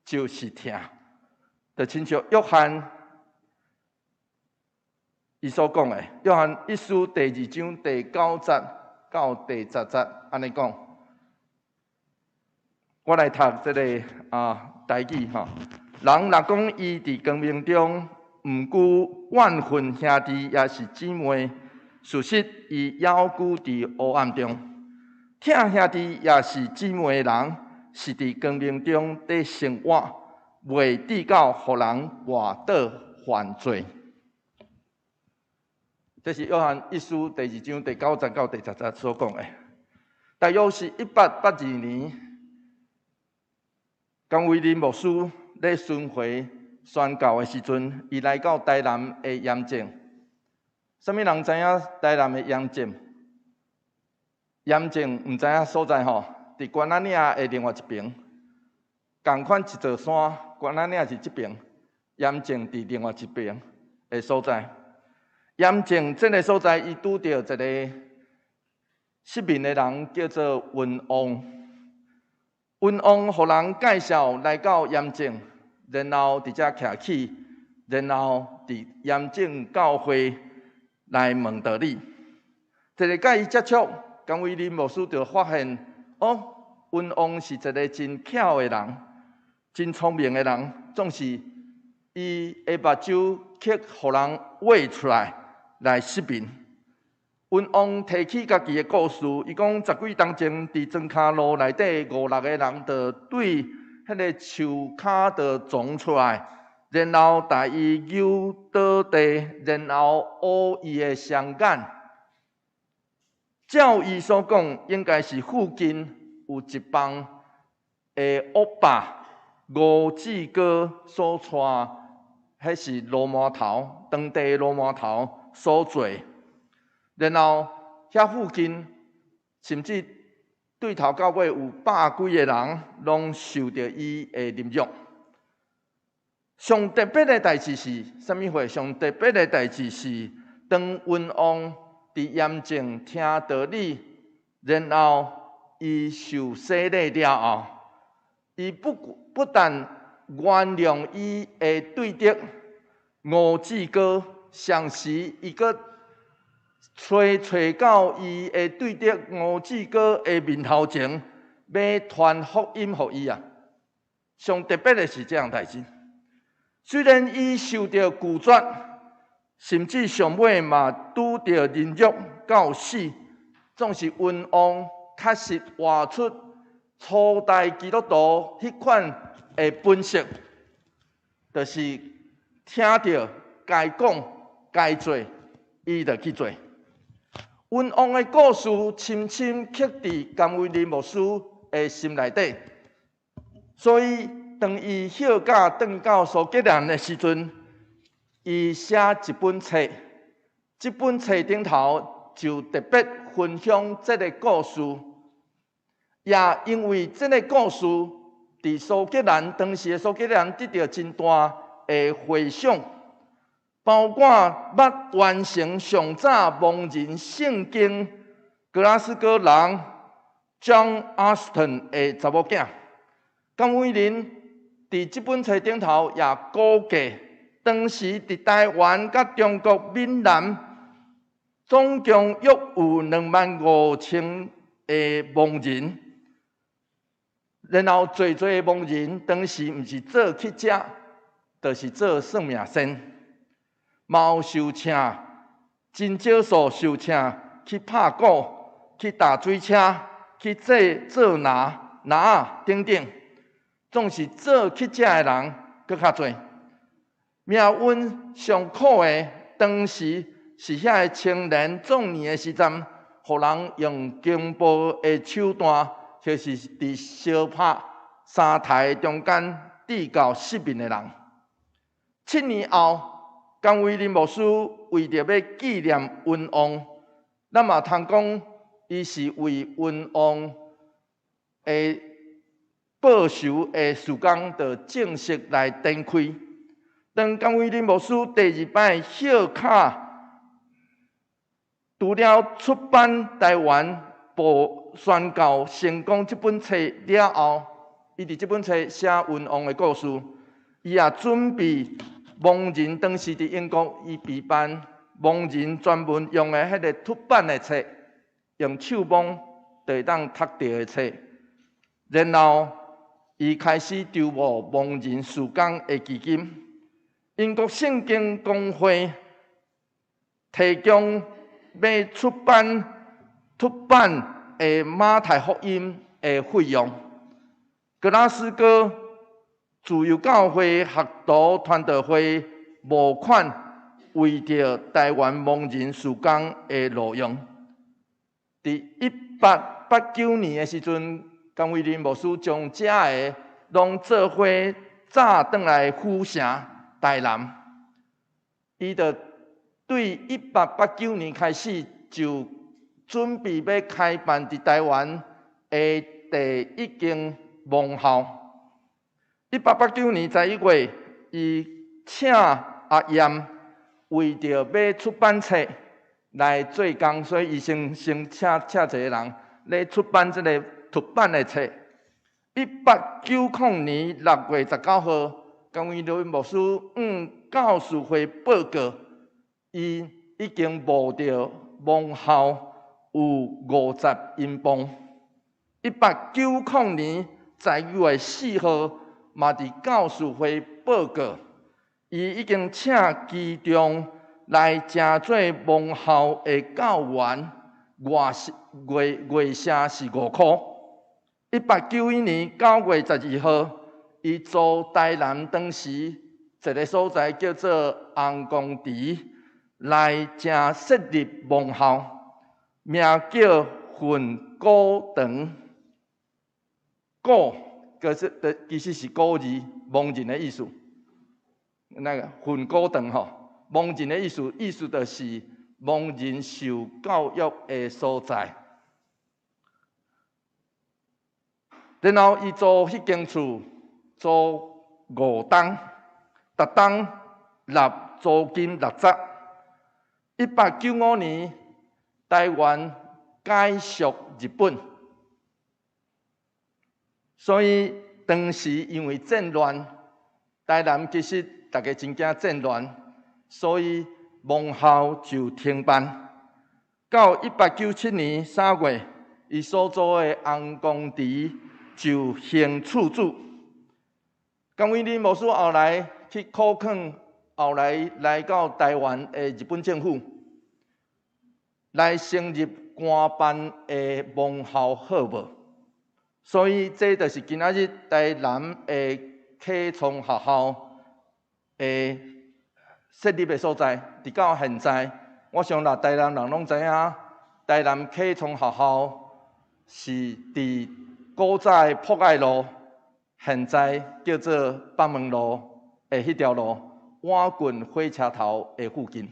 就是疼，就親像約翰伊所講的，約翰一書第二章第九節到第十節，按呢講。我來讀這个台語吼。人若講伊佇光明中，毋過怨恨兄弟抑是姊妹，事實伊猶舊佇黑暗中。疼兄弟抑是姊妹的人，是佇光明中佇生活，袂致到予人跋倒犯罪。這是約翰一書第二章第九節到第十節所講的。大約是1882年，甘為霖牧師咧巡迴宣教的時陣，伊來到台南的鹽井。啥物人知影台南的鹽井？鹽井毋知影所在吼，佇關仔嶺的另外一爿，仝款一座山，關仔嶺是這爿，鹽井佇另外一爿的所在。鹽井這个所在，伊拄著一个失明的人，叫做文王。文王予人介紹來到鹽井，然後佇遮徛起，然後佇鹽井教會來問道理。一个佮伊接觸，甘為霖牧師就發現，哦，文王是一个真巧的人，真聰明的人，總是伊的目睭去予人挖出來來失明。文王提起家己的故事，伊講十幾冬前，佇莊跤路內底五六个人，就對彼个樹跤就撞出來，然後共伊扭倒地，然後烏伊的雙眼。照伊所講，應該是附近有一幫的惡霸吳志哥所帶，彼是鱸鰻頭，當地鱸鰻頭所做。然後遐附近，甚至對頭到尾有百幾个人，攏受著伊的凌辱。上特別的代誌是啥物貨？上特別的代誌是，當文王佇鹽井聽道理，然後伊受洗禮了後，伊不但原諒伊的對敵吳志哥，同時伊閣揣揣到伊的對敵吳志哥的面頭前，欲傳福音予伊啊！上特別的是這樣代誌。雖然伊受著拒絕，甚至上尾嘛拄著凌辱到死，總是文王確實活出初代基督徒彼款的本色，就是聽著該講該做，伊就去做。文王的故事深深刻佇甘為霖牧師的心內底，所以當伊歇假轉到蘇格蘭的時陣，伊寫一本冊，這本冊頂頭就特別分享這个故事，也因為這个故事，佇蘇格蘭當時的蘇格蘭得著真大的迴響。包括捌完成上早盲人聖經格拉斯哥人 John Austin 的查某囝。甘為霖佇這本冊頂頭也估計，當時佇台灣佮中國閩南，總共約有25,000個盲人。然後，濟濟盲人當時毋是做乞食，就是做算命仙。嘛有受請，真少數受請去拍鼓、去踏水車、去做做籃籃仔等等，總是做乞食的人閣較濟。命運上苦的，當時是遐个青年壯年的時陣，予人用強暴的手段，就是佇相拍三刣中間，致到失明的人。7年後，甘為霖牧師為著欲紀念文王，咱嘛通講，伊是為文王的報仇的事工，就正式來展開。當甘為霖牧師第二擺歇假，除了出版台灣報宣教成功這本冊了後，伊佇這本冊寫雲王的故事，伊也準備盲人當時佇英國，伊備辦盲人專門用的彼個凸版的冊，用手摸就會當讀著的冊。然後，伊開始籌募盲人事工的基金。英國聖經公會提供欲出版凸版的馬太福音的費用。格拉斯哥自由教會學徒傳道會募款，為著台灣盲人事工的路用。佇1889年的時陣，甘為霖牧師將遮个攏做伙載轉來府城台南。伊就對1889年開始就準備欲開辦佇台灣的第一間盲校。1889年11月，伊請阿嚴為著買出版冊來做工，所以伊先請一個人來出版這个凸版的冊。1890年6月19號，甘為霖牧師向教士會報告，伊已經募著盲校有50英鎊。1890年12月4號，嘛佇教士會報告，伊已經請其中來成做盲校的教員，外月月薪是5箍。1891年9月12號，伊租台南當時一个所在叫做紅光池，來成設立盲校，名叫訓蠱堂。蠱，其實是古字，盲人的意思。那个訓蠱堂吼，盲人的意思，意思就是盲人受教育的所在。然後伊租彼間厝租5冬，逐冬納租金60。1895年，台灣解屬日本，所以當時因為戰亂，台南其實大家真驚戰亂，所以盲校就停辦。到1897年3月，伊所租的紅光池就還厝主。甘為霖牧師後來去苦勸，後來來到台灣的日本政府，來成立官辦的盲校好無？所以這就是今仔日台南的啟聰學校的設立的所在。直到現在，我想若台南人攏知影，台南啟聰學校是佇古早的博愛路，現在叫做北門路的彼條路，倚近火車頭的附近。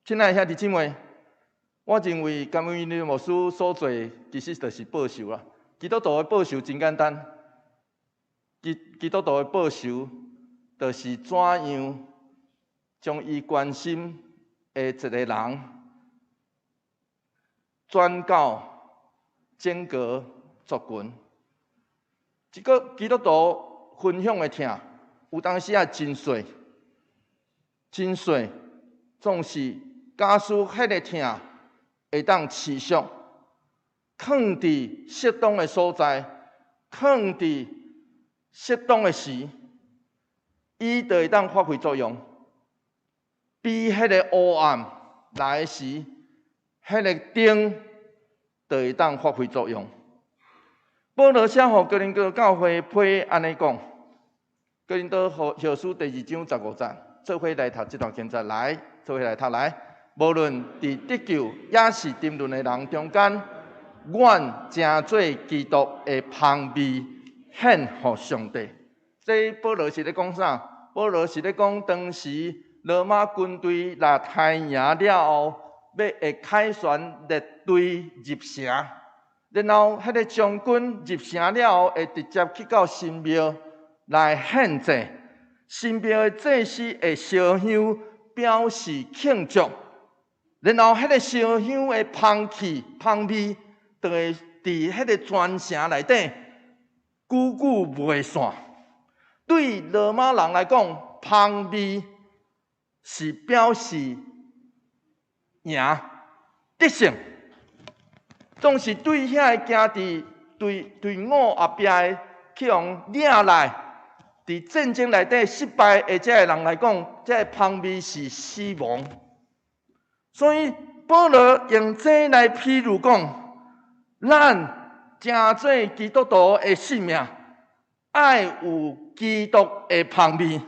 親愛的兄弟姊妹，我認為甘為霖牧師所做，其實就是報仇啦。基督徒的報仇真簡單，基督徒的報仇就是怎樣將伊關心的一個人轉到整個族群。這个基督徒分享的疼，有當時也真細，真細，總是假使彼个疼會當持續，囥佇適當的所在，囥佇適當的時，伊就會當發揮作用。比彼个黑暗來時，彼个燈就會當發揮作用。保羅寫予哥林多教會批按呢講，哥林多後書第二章15節，做伙來讀這段經節來，做伙來讀來。無論佇得救抑是沉淪的人中間，阮成做基督的芳味獻予上帝。這保羅是咧講啥？保羅是咧講當時羅馬軍隊若刣贏了後，欲會凱旋列隊入城，然後彼个將軍入城了後，會直接去到神廟來獻祭。神廟的祭司會燒香表示慶祝，然後彼个燒香的芳氣、芳味，就會佇彼個全城內底久久袂散。對羅馬人來講，香味是表示贏得勝，總是對遐个行佇隊隊伍後壁的去予掠來，佇戰爭內底失敗的這个人來講，這个香味是死亡。所以保羅用這來比喻講，咱成做基督徒的性命，愛有基督的香味，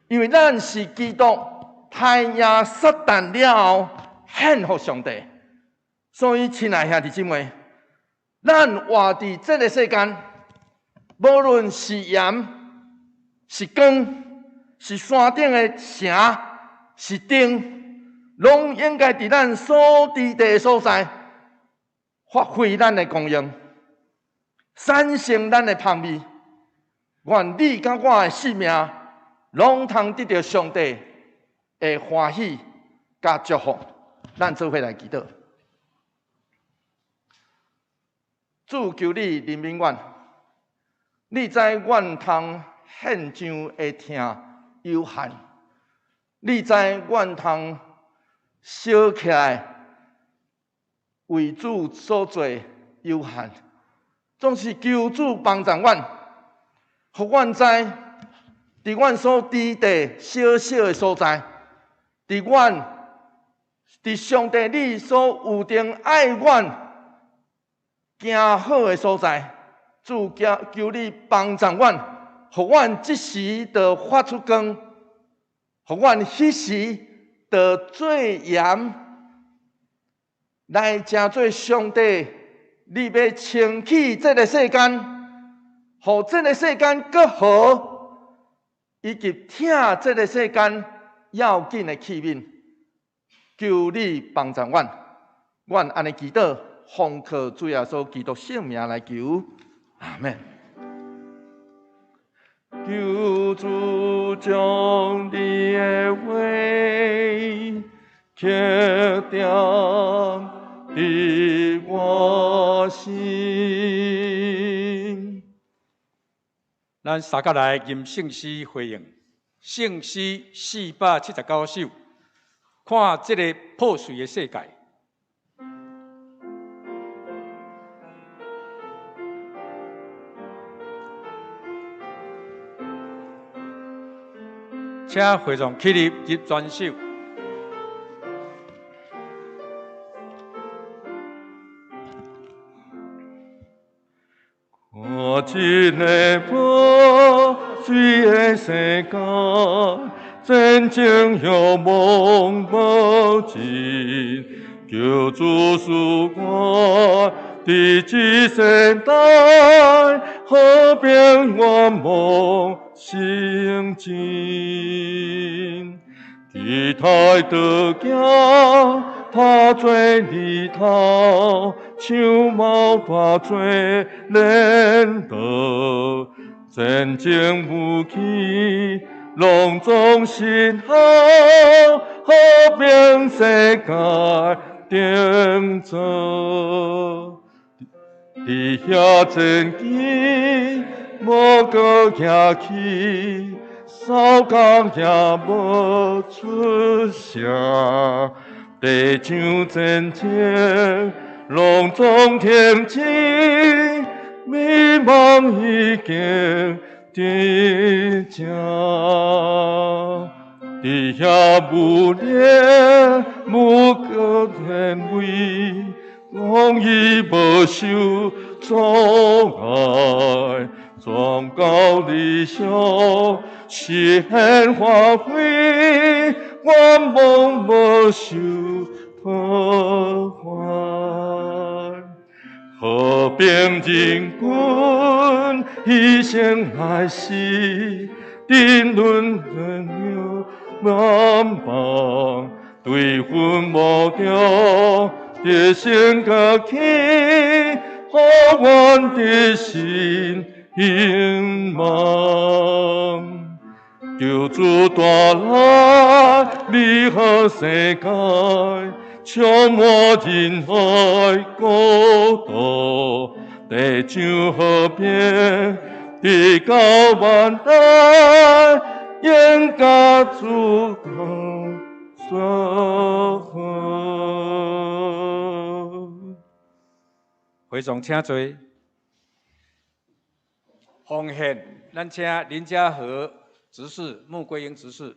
因為咱是基督刣贏撒旦了後，獻予上帝。所以，親愛兄弟姊妹，咱活佇這个世間，無論是鹽、是光、是山頂的城、是燈，攏應該佇咱所佇的所在，發揮咱的功用，產生咱的香味。願你佮我的性命，攏通得著上帝的歡喜佮祝福。咱做伙來祈禱。主，求你憐憫阮，你知阮通獻上的疼有限，你知阮通燒起來為主所做有限，總是求主幫助阮，予阮知，佇阮所佇地小小的所在，佇阮佇上帝你所預定愛阮行好的所在，主求你幫助阮，予阮這時就發出光，予阮彼時就做鹽，來成做上帝你欲清去這个世間，予這个世間閣好，以及疼這个世間要緊的器皿。求你幫助阮，阮按呢祈禱，奉靠主耶穌基督聖名來求，阿們。求主將你的話刻點佇我心。咱三甲來吟聖詩回應，聖詩479首，看這个破碎的世界。請會眾起立入全首。看這个破碎的世界，戰爭欲望無盡，求主賜我佇這世代和平願望成真。期待得行，踏做日頭，像猫踏做镰刀，戰爭武器攏總失效，和平世界定做。佇遐戰機無閣行去，掃工也無出聲，地上戰爭攏總停止，美夢已經佇這。佇遐無力無閣權威，講伊無受阻礙，宣告理想實現發揮，願望無受破壞。和平人均犧牲來死，沉淪人了難忘，對分無中得勝家己，予阮得心興望。求主帶來美好世界，充滿仁愛國度，地上和平，直到萬代，永甲主同作好。會眾請坐。奉獻，咱請林家和執事、穆桂英執事。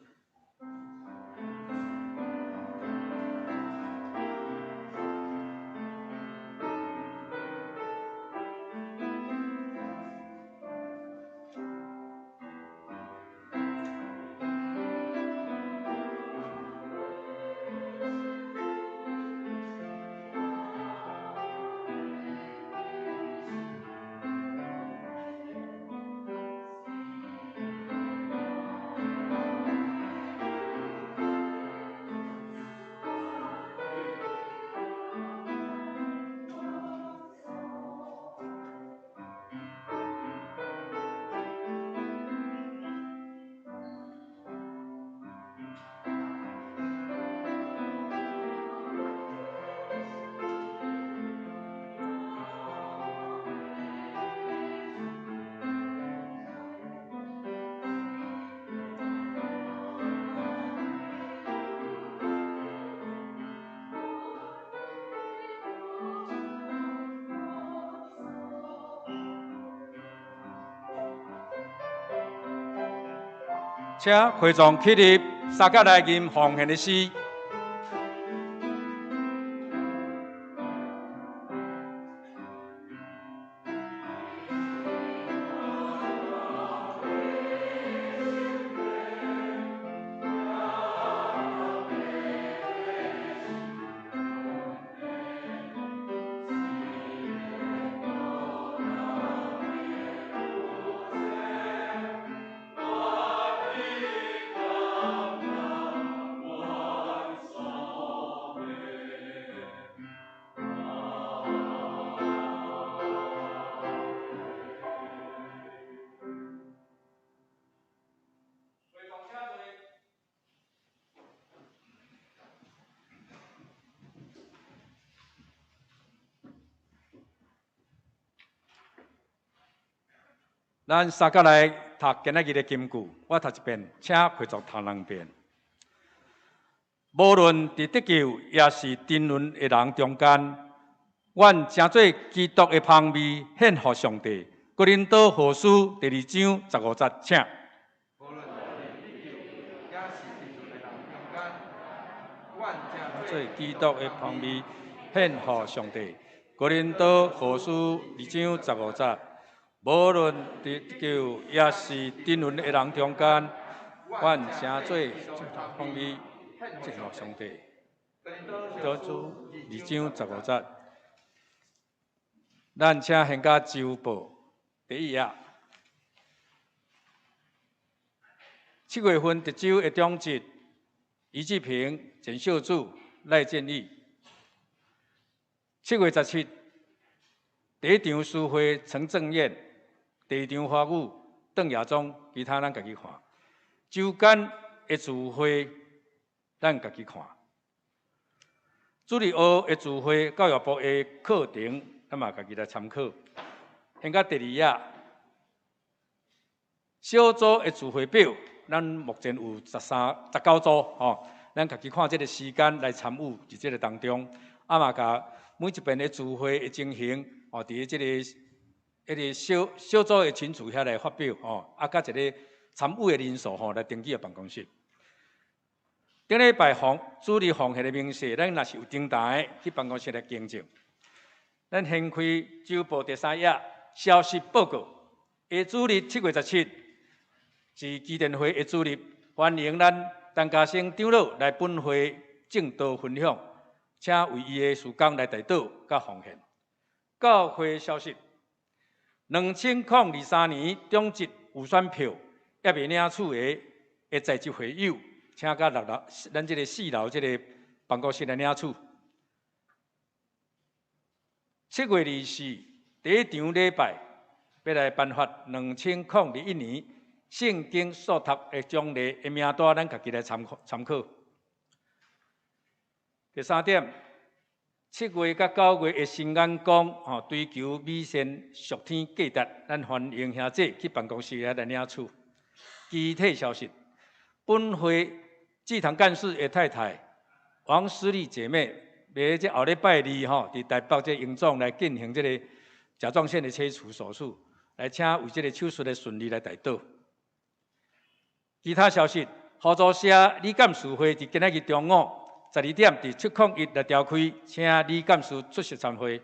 請會眾起立，三甲來吟奉獻的詩。咱三甲來讀今仔日的金句，我讀一遍，請會眾讀兩遍。無論佇得救，抑是沉淪的人中間，阮成做基督的芳味，獻予上帝。哥林多後書第二章十五節，請。無論佇得救，抑是沉淪的人中間，阮成做基督的芳味，獻予上帝。哥林多後書二章十五節。無論得救，抑是沉淪的人中間，阮成做芳味，獻予上帝。多主二章十五節，咱請現甲周報第一頁。7月份特州的長執余志平、簡秀柱、賴建義。7月17，第一場書會陳正彥，第二場華語鄧亞忠，其他咱家己看。周間的聚會咱家己看。主日學的聚會，教育部的課程，咱嘛家己來參考。現到第二頁，小組的聚會表，咱目前有13、19組吼，咱家己看這個時間來參與佇這個當中，啊嘛共每一遍的聚會的情形，哦，佇這個彼個小組的群組遐來發表，吼，啊，佮一個參與的人數，吼，來登記辦公室。頂禮拜主日奉獻的明細，咱若是有訂單的，去辦公室來更正。咱掀開週報第三頁，消息報告。下主日7月17是基甸會的主日，歡迎咱陳嘉生長老來本會證道分享，請為伊的事工來代禱佮奉獻。教會消息：2023年中職有選票猶未領取的在職會友，請到六樓，咱這個四樓這個辦公室來領取。7月24第一場禮拜，欲來頒發2021年聖經速讀的獎勵的名單，咱家己來參考。第三點，7月佮9月的新眼光，吼，追求美善屬天價值，咱歡迎兄弟去辦公室遐來領取。其他消息，本會志堂幹事的太太王思麗姐妹，欲這後禮拜二吼，佇台北這榮總來進行這个甲狀腺的切除手術，來請為這个手術的順利來代禱。其他消息，合作社理監事會佇今仔日中午12點佇701來召開，請理監事出席參會。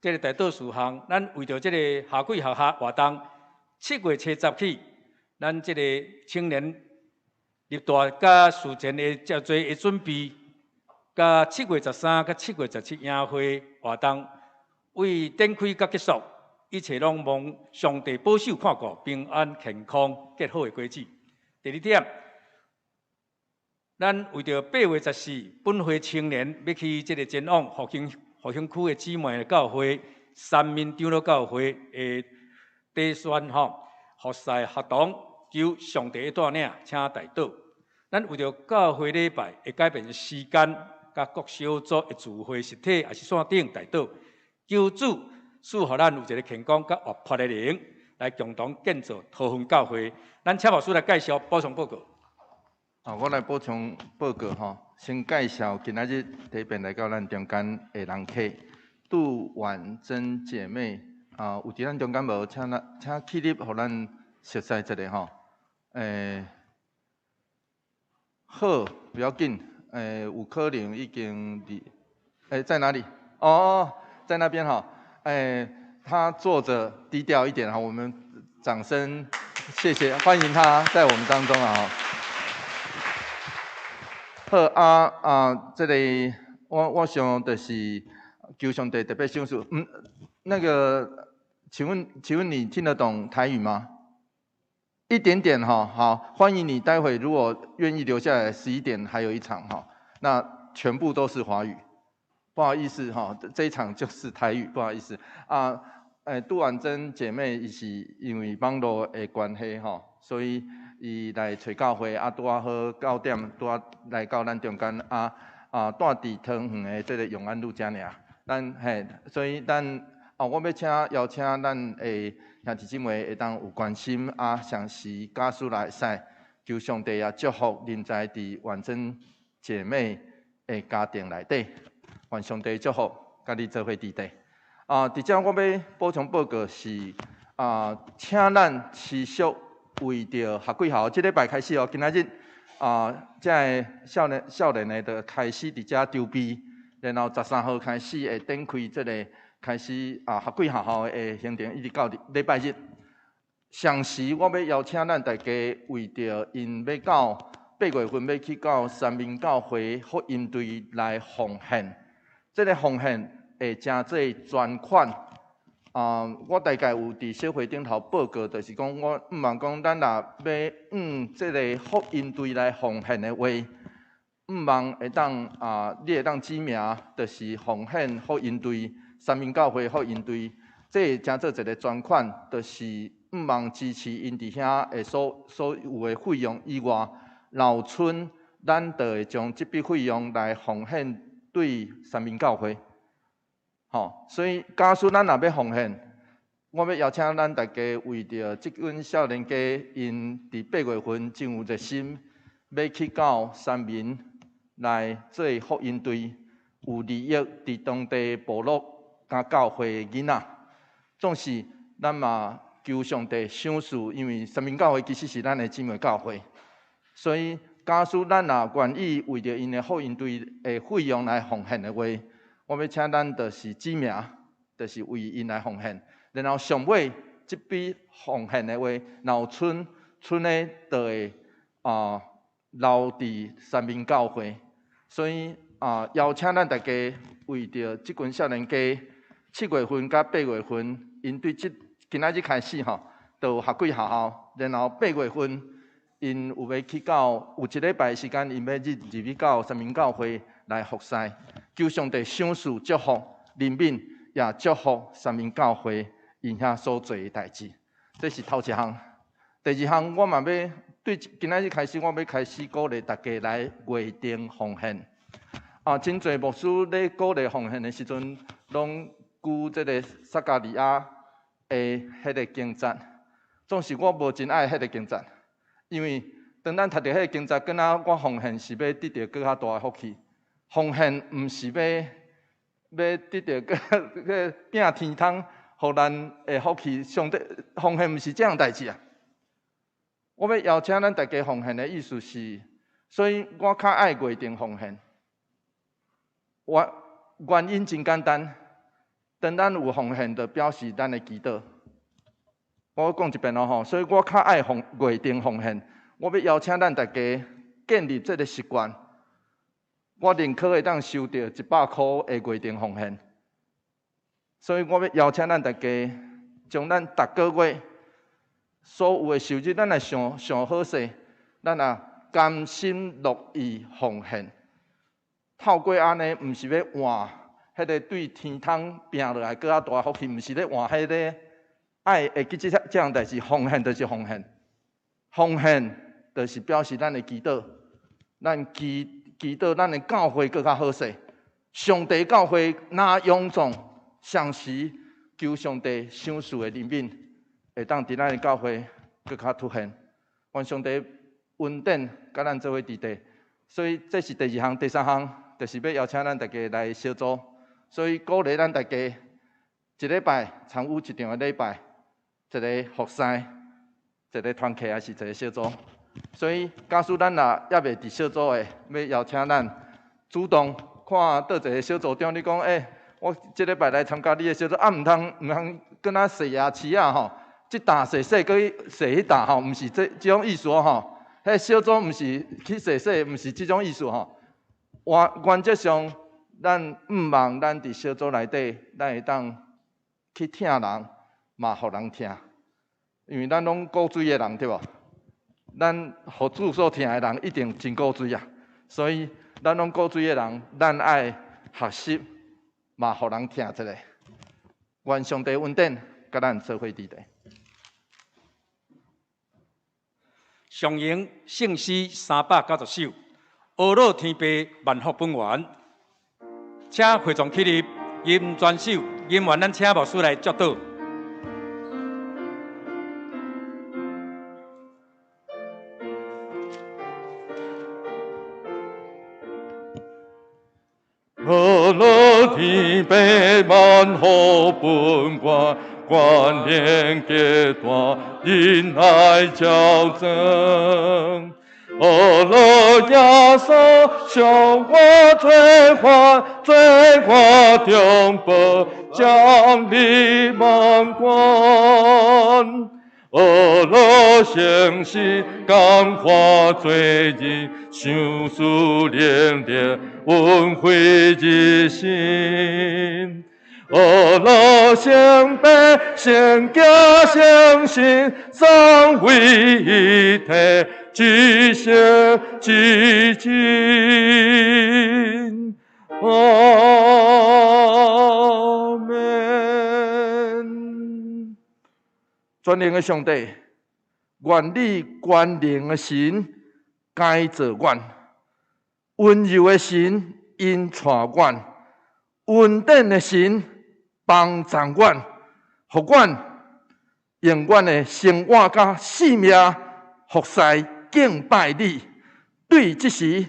這个代禱事項，咱為著這个夏季學校活動，7月初十起，咱這个青年入大佮事前的遮濟的準備，佮7月13佮7月17營會活動，為展開佮結束，一切攏蒙上帝保守看顧，平安健康結好的果子。第二點，咱為著8月14，本會青年欲去這个前往復興區的姊妹的教會，三民長老教會的底選吼服侍活動，求上帝的帶領，請代禱。咱為著教會禮拜會改變時間，佮各小組的聚會實體，抑是線頂代禱，求主賜予咱有一个健康佮活潑的靈，來共同建造桃園教會。咱請牧師來介紹補充報告。啊，我來補充報告吼，先介紹今仔日特別來到咱中間的人客，杜婉珍姐妹啊，有佇咱中間無？請咱請起立，予咱熟似一下吼。好，不要緊，有可能已經佇，在哪裡？哦，在那邊哈。他坐着低調一點哈，我們掌聲謝謝，歡迎他在我們當中啊。好啊啊，這个我想就是求上帝特別賞賜。那個，請問你聽得懂台語嗎？一點點哈，好，歡迎你，待會如果願意留下來，11點還有一場哈，那全部都是華語，不好意思哈，這一場就是台語，不好意思啊。杜婉珍姐妹伊是因為網路的關係吼，所以伊來揣教會啊，拄仔好9點拄仔來到咱中間啊啊，蹛佇桃園的這个永安路遮爾，咱嘿，所以咱啊，我欲請邀請咱的兄弟姊妹會當有關心啊，相時假使來會使，求上帝也祝福臨在佇婉珍姐妹的家庭內底，願上帝祝福，佮你做伙佇底。啊，佇遮我欲補充報告是啊，請咱持續為著學季校，這禮拜開始哦，今仔日啊，這个少年的就開始佇遮籌備，然後13號開始會展開這个開始啊，學季學校的行程，一直到禮拜日。同時，我欲邀請咱大家為著𪜶欲到8月份欲去到三民教會福音隊來奉獻，這个奉獻會成做專款。啊，我大概有佇小會頂頭報告，就是講我毋望講咱若欲向這个福音隊來奉獻的話，毋望會當啊，你會當指名，就是奉獻福音隊、三民教會福音隊，這會成做一个專款，就是毋望支持𪜶佇遐的所有的費用以外，若有剩，咱就會將這筆費用來奉獻對三民教會。吼，所以假使咱若欲奉獻，我欲邀請咱大家為著這群少年家，𪜶佇8月份真有熱心，欲去到三民來做福音隊，有利益佇當地部落佮教會的囡仔。總是咱嘛求上帝賞賜，因為三民教會其實是咱的姊妹教會，所以假使咱若願意為著𪜶的福音隊的費用來奉獻的話，我欲請咱就是指名，就是為𪜶來奉獻，然後上尾這筆奉獻的話，若有剩，剩的就會啊留佇三民教會。所以啊，邀請咱大家為著這群少年家，7月份佮8月份，𪜶對這今仔日開始吼，就有學季學校，然後八月份𪜶有欲去到有一禮拜時間，𪜶欲入去到三民教會來服侍，求上帝賞賜祝福，憐憫也祝福三民教會𪜶遐所做的代誌。這是頭一項。第二項，我嘛欲對今仔日開始，我欲開始鼓勵大家來月頂奉獻。啊，真濟牧師咧鼓勵奉獻的時陣，攏舉這个撒迦利亞的彼个經節。總是我無真愛彼个經節，因為當咱讀著彼个經節，敢若我奉獻是欲得著閣較大的福氣。奉獻毋是欲得著閣閣摒天窗，予咱的福氣。上帝奉獻毋是這樣代誌啊！我欲邀請咱大家奉獻的意思是，所以我較愛月頂奉獻。我原因真簡單，當咱有奉獻，就表示咱的祈禱。我講一遍囉吼，所以我較愛奉月頂奉獻。我欲邀請咱大家建立這个習慣。我寧可會當收著100箍的月頂奉獻，所以我欲邀請咱大家，將咱逐个月所有的收入，咱來想想好勢，咱也甘心樂意奉獻。透過按呢，毋是欲換彼个對天窗拚落來閣較大福氣，毋是咧換彼个愛會記這這項代誌，奉獻就是奉獻，奉獻就是表示咱的祈禱，咱祈禱咱的教會閣較好勢。上帝教會若臃腫，相時求上帝賞賜的憐憫，會當佇咱的教會閣較凸顯。願上帝恩典佮咱做伙佇底。所以這是第二項，第三項就是欲邀請咱大家來小組。所以鼓勵咱大家一禮拜參與一場的禮拜，一个服侍，一个團契，還是一个小組。所以假使咱若猶未佇小組的，欲邀請咱主動看佗一个小組長，你講，我這禮拜來參加你的小組，啊，毋通，敢若洗牙齒仔吼，這擔洗洗，閣去洗彼擔吼，毋是這種意思吼。彼小組毋是去洗洗，毋是這種意思吼。原則上，咱毋望咱佇小組內底，咱會當去疼人，嘛予人疼，因為咱攏古錐的人對無？咱予主所疼的人一定真古錐啊，所以咱攏古錐的人，咱愛學習，嘛予人疼一下。願上帝恩典，佮咱做伙佇底。上榮聖詩390首，阿樂天父萬福本源，請會眾起立，吟全首，吟完咱請牧師來祝禱。阿樂天父萬福本源，關聯結大，仁愛矯正。阿樂耶穌向我罪犯，罪犯中保，獎勵萬關。阿樂聖詩感化罪人，賞賜靈力，恩惠日新。阿樂聖父、聖子、聖神，三位一體，至聖至真。阿們。全能的上帝，願你權能的神改造阮，溫柔的神引帶阮，恩典的神幫助阮，予阮用阮的生活佮性命服侍敬拜你，對這時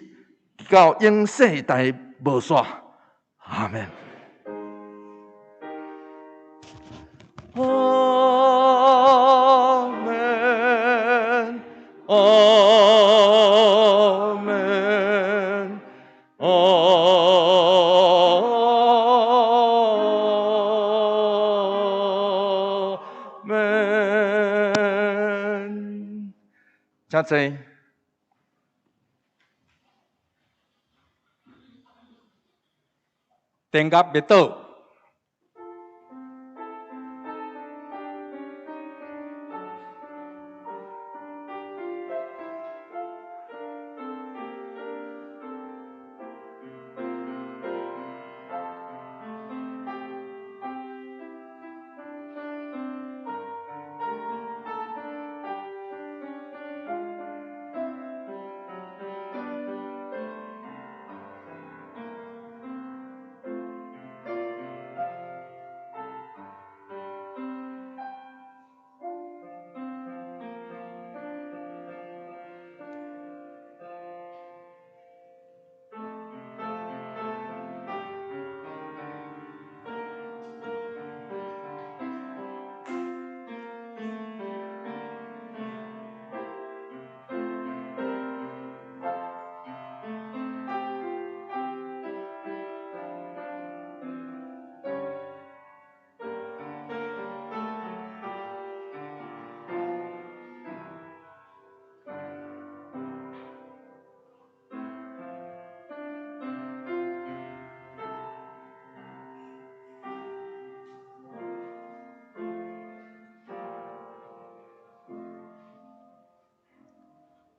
到永世代無煞。阿們。阿們，阿們，阿們。請坐。燈甲滅倒。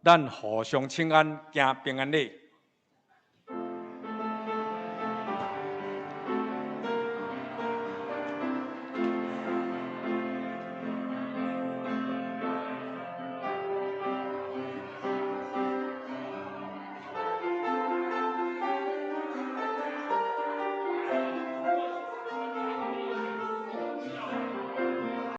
咱互相請安，行平安禮。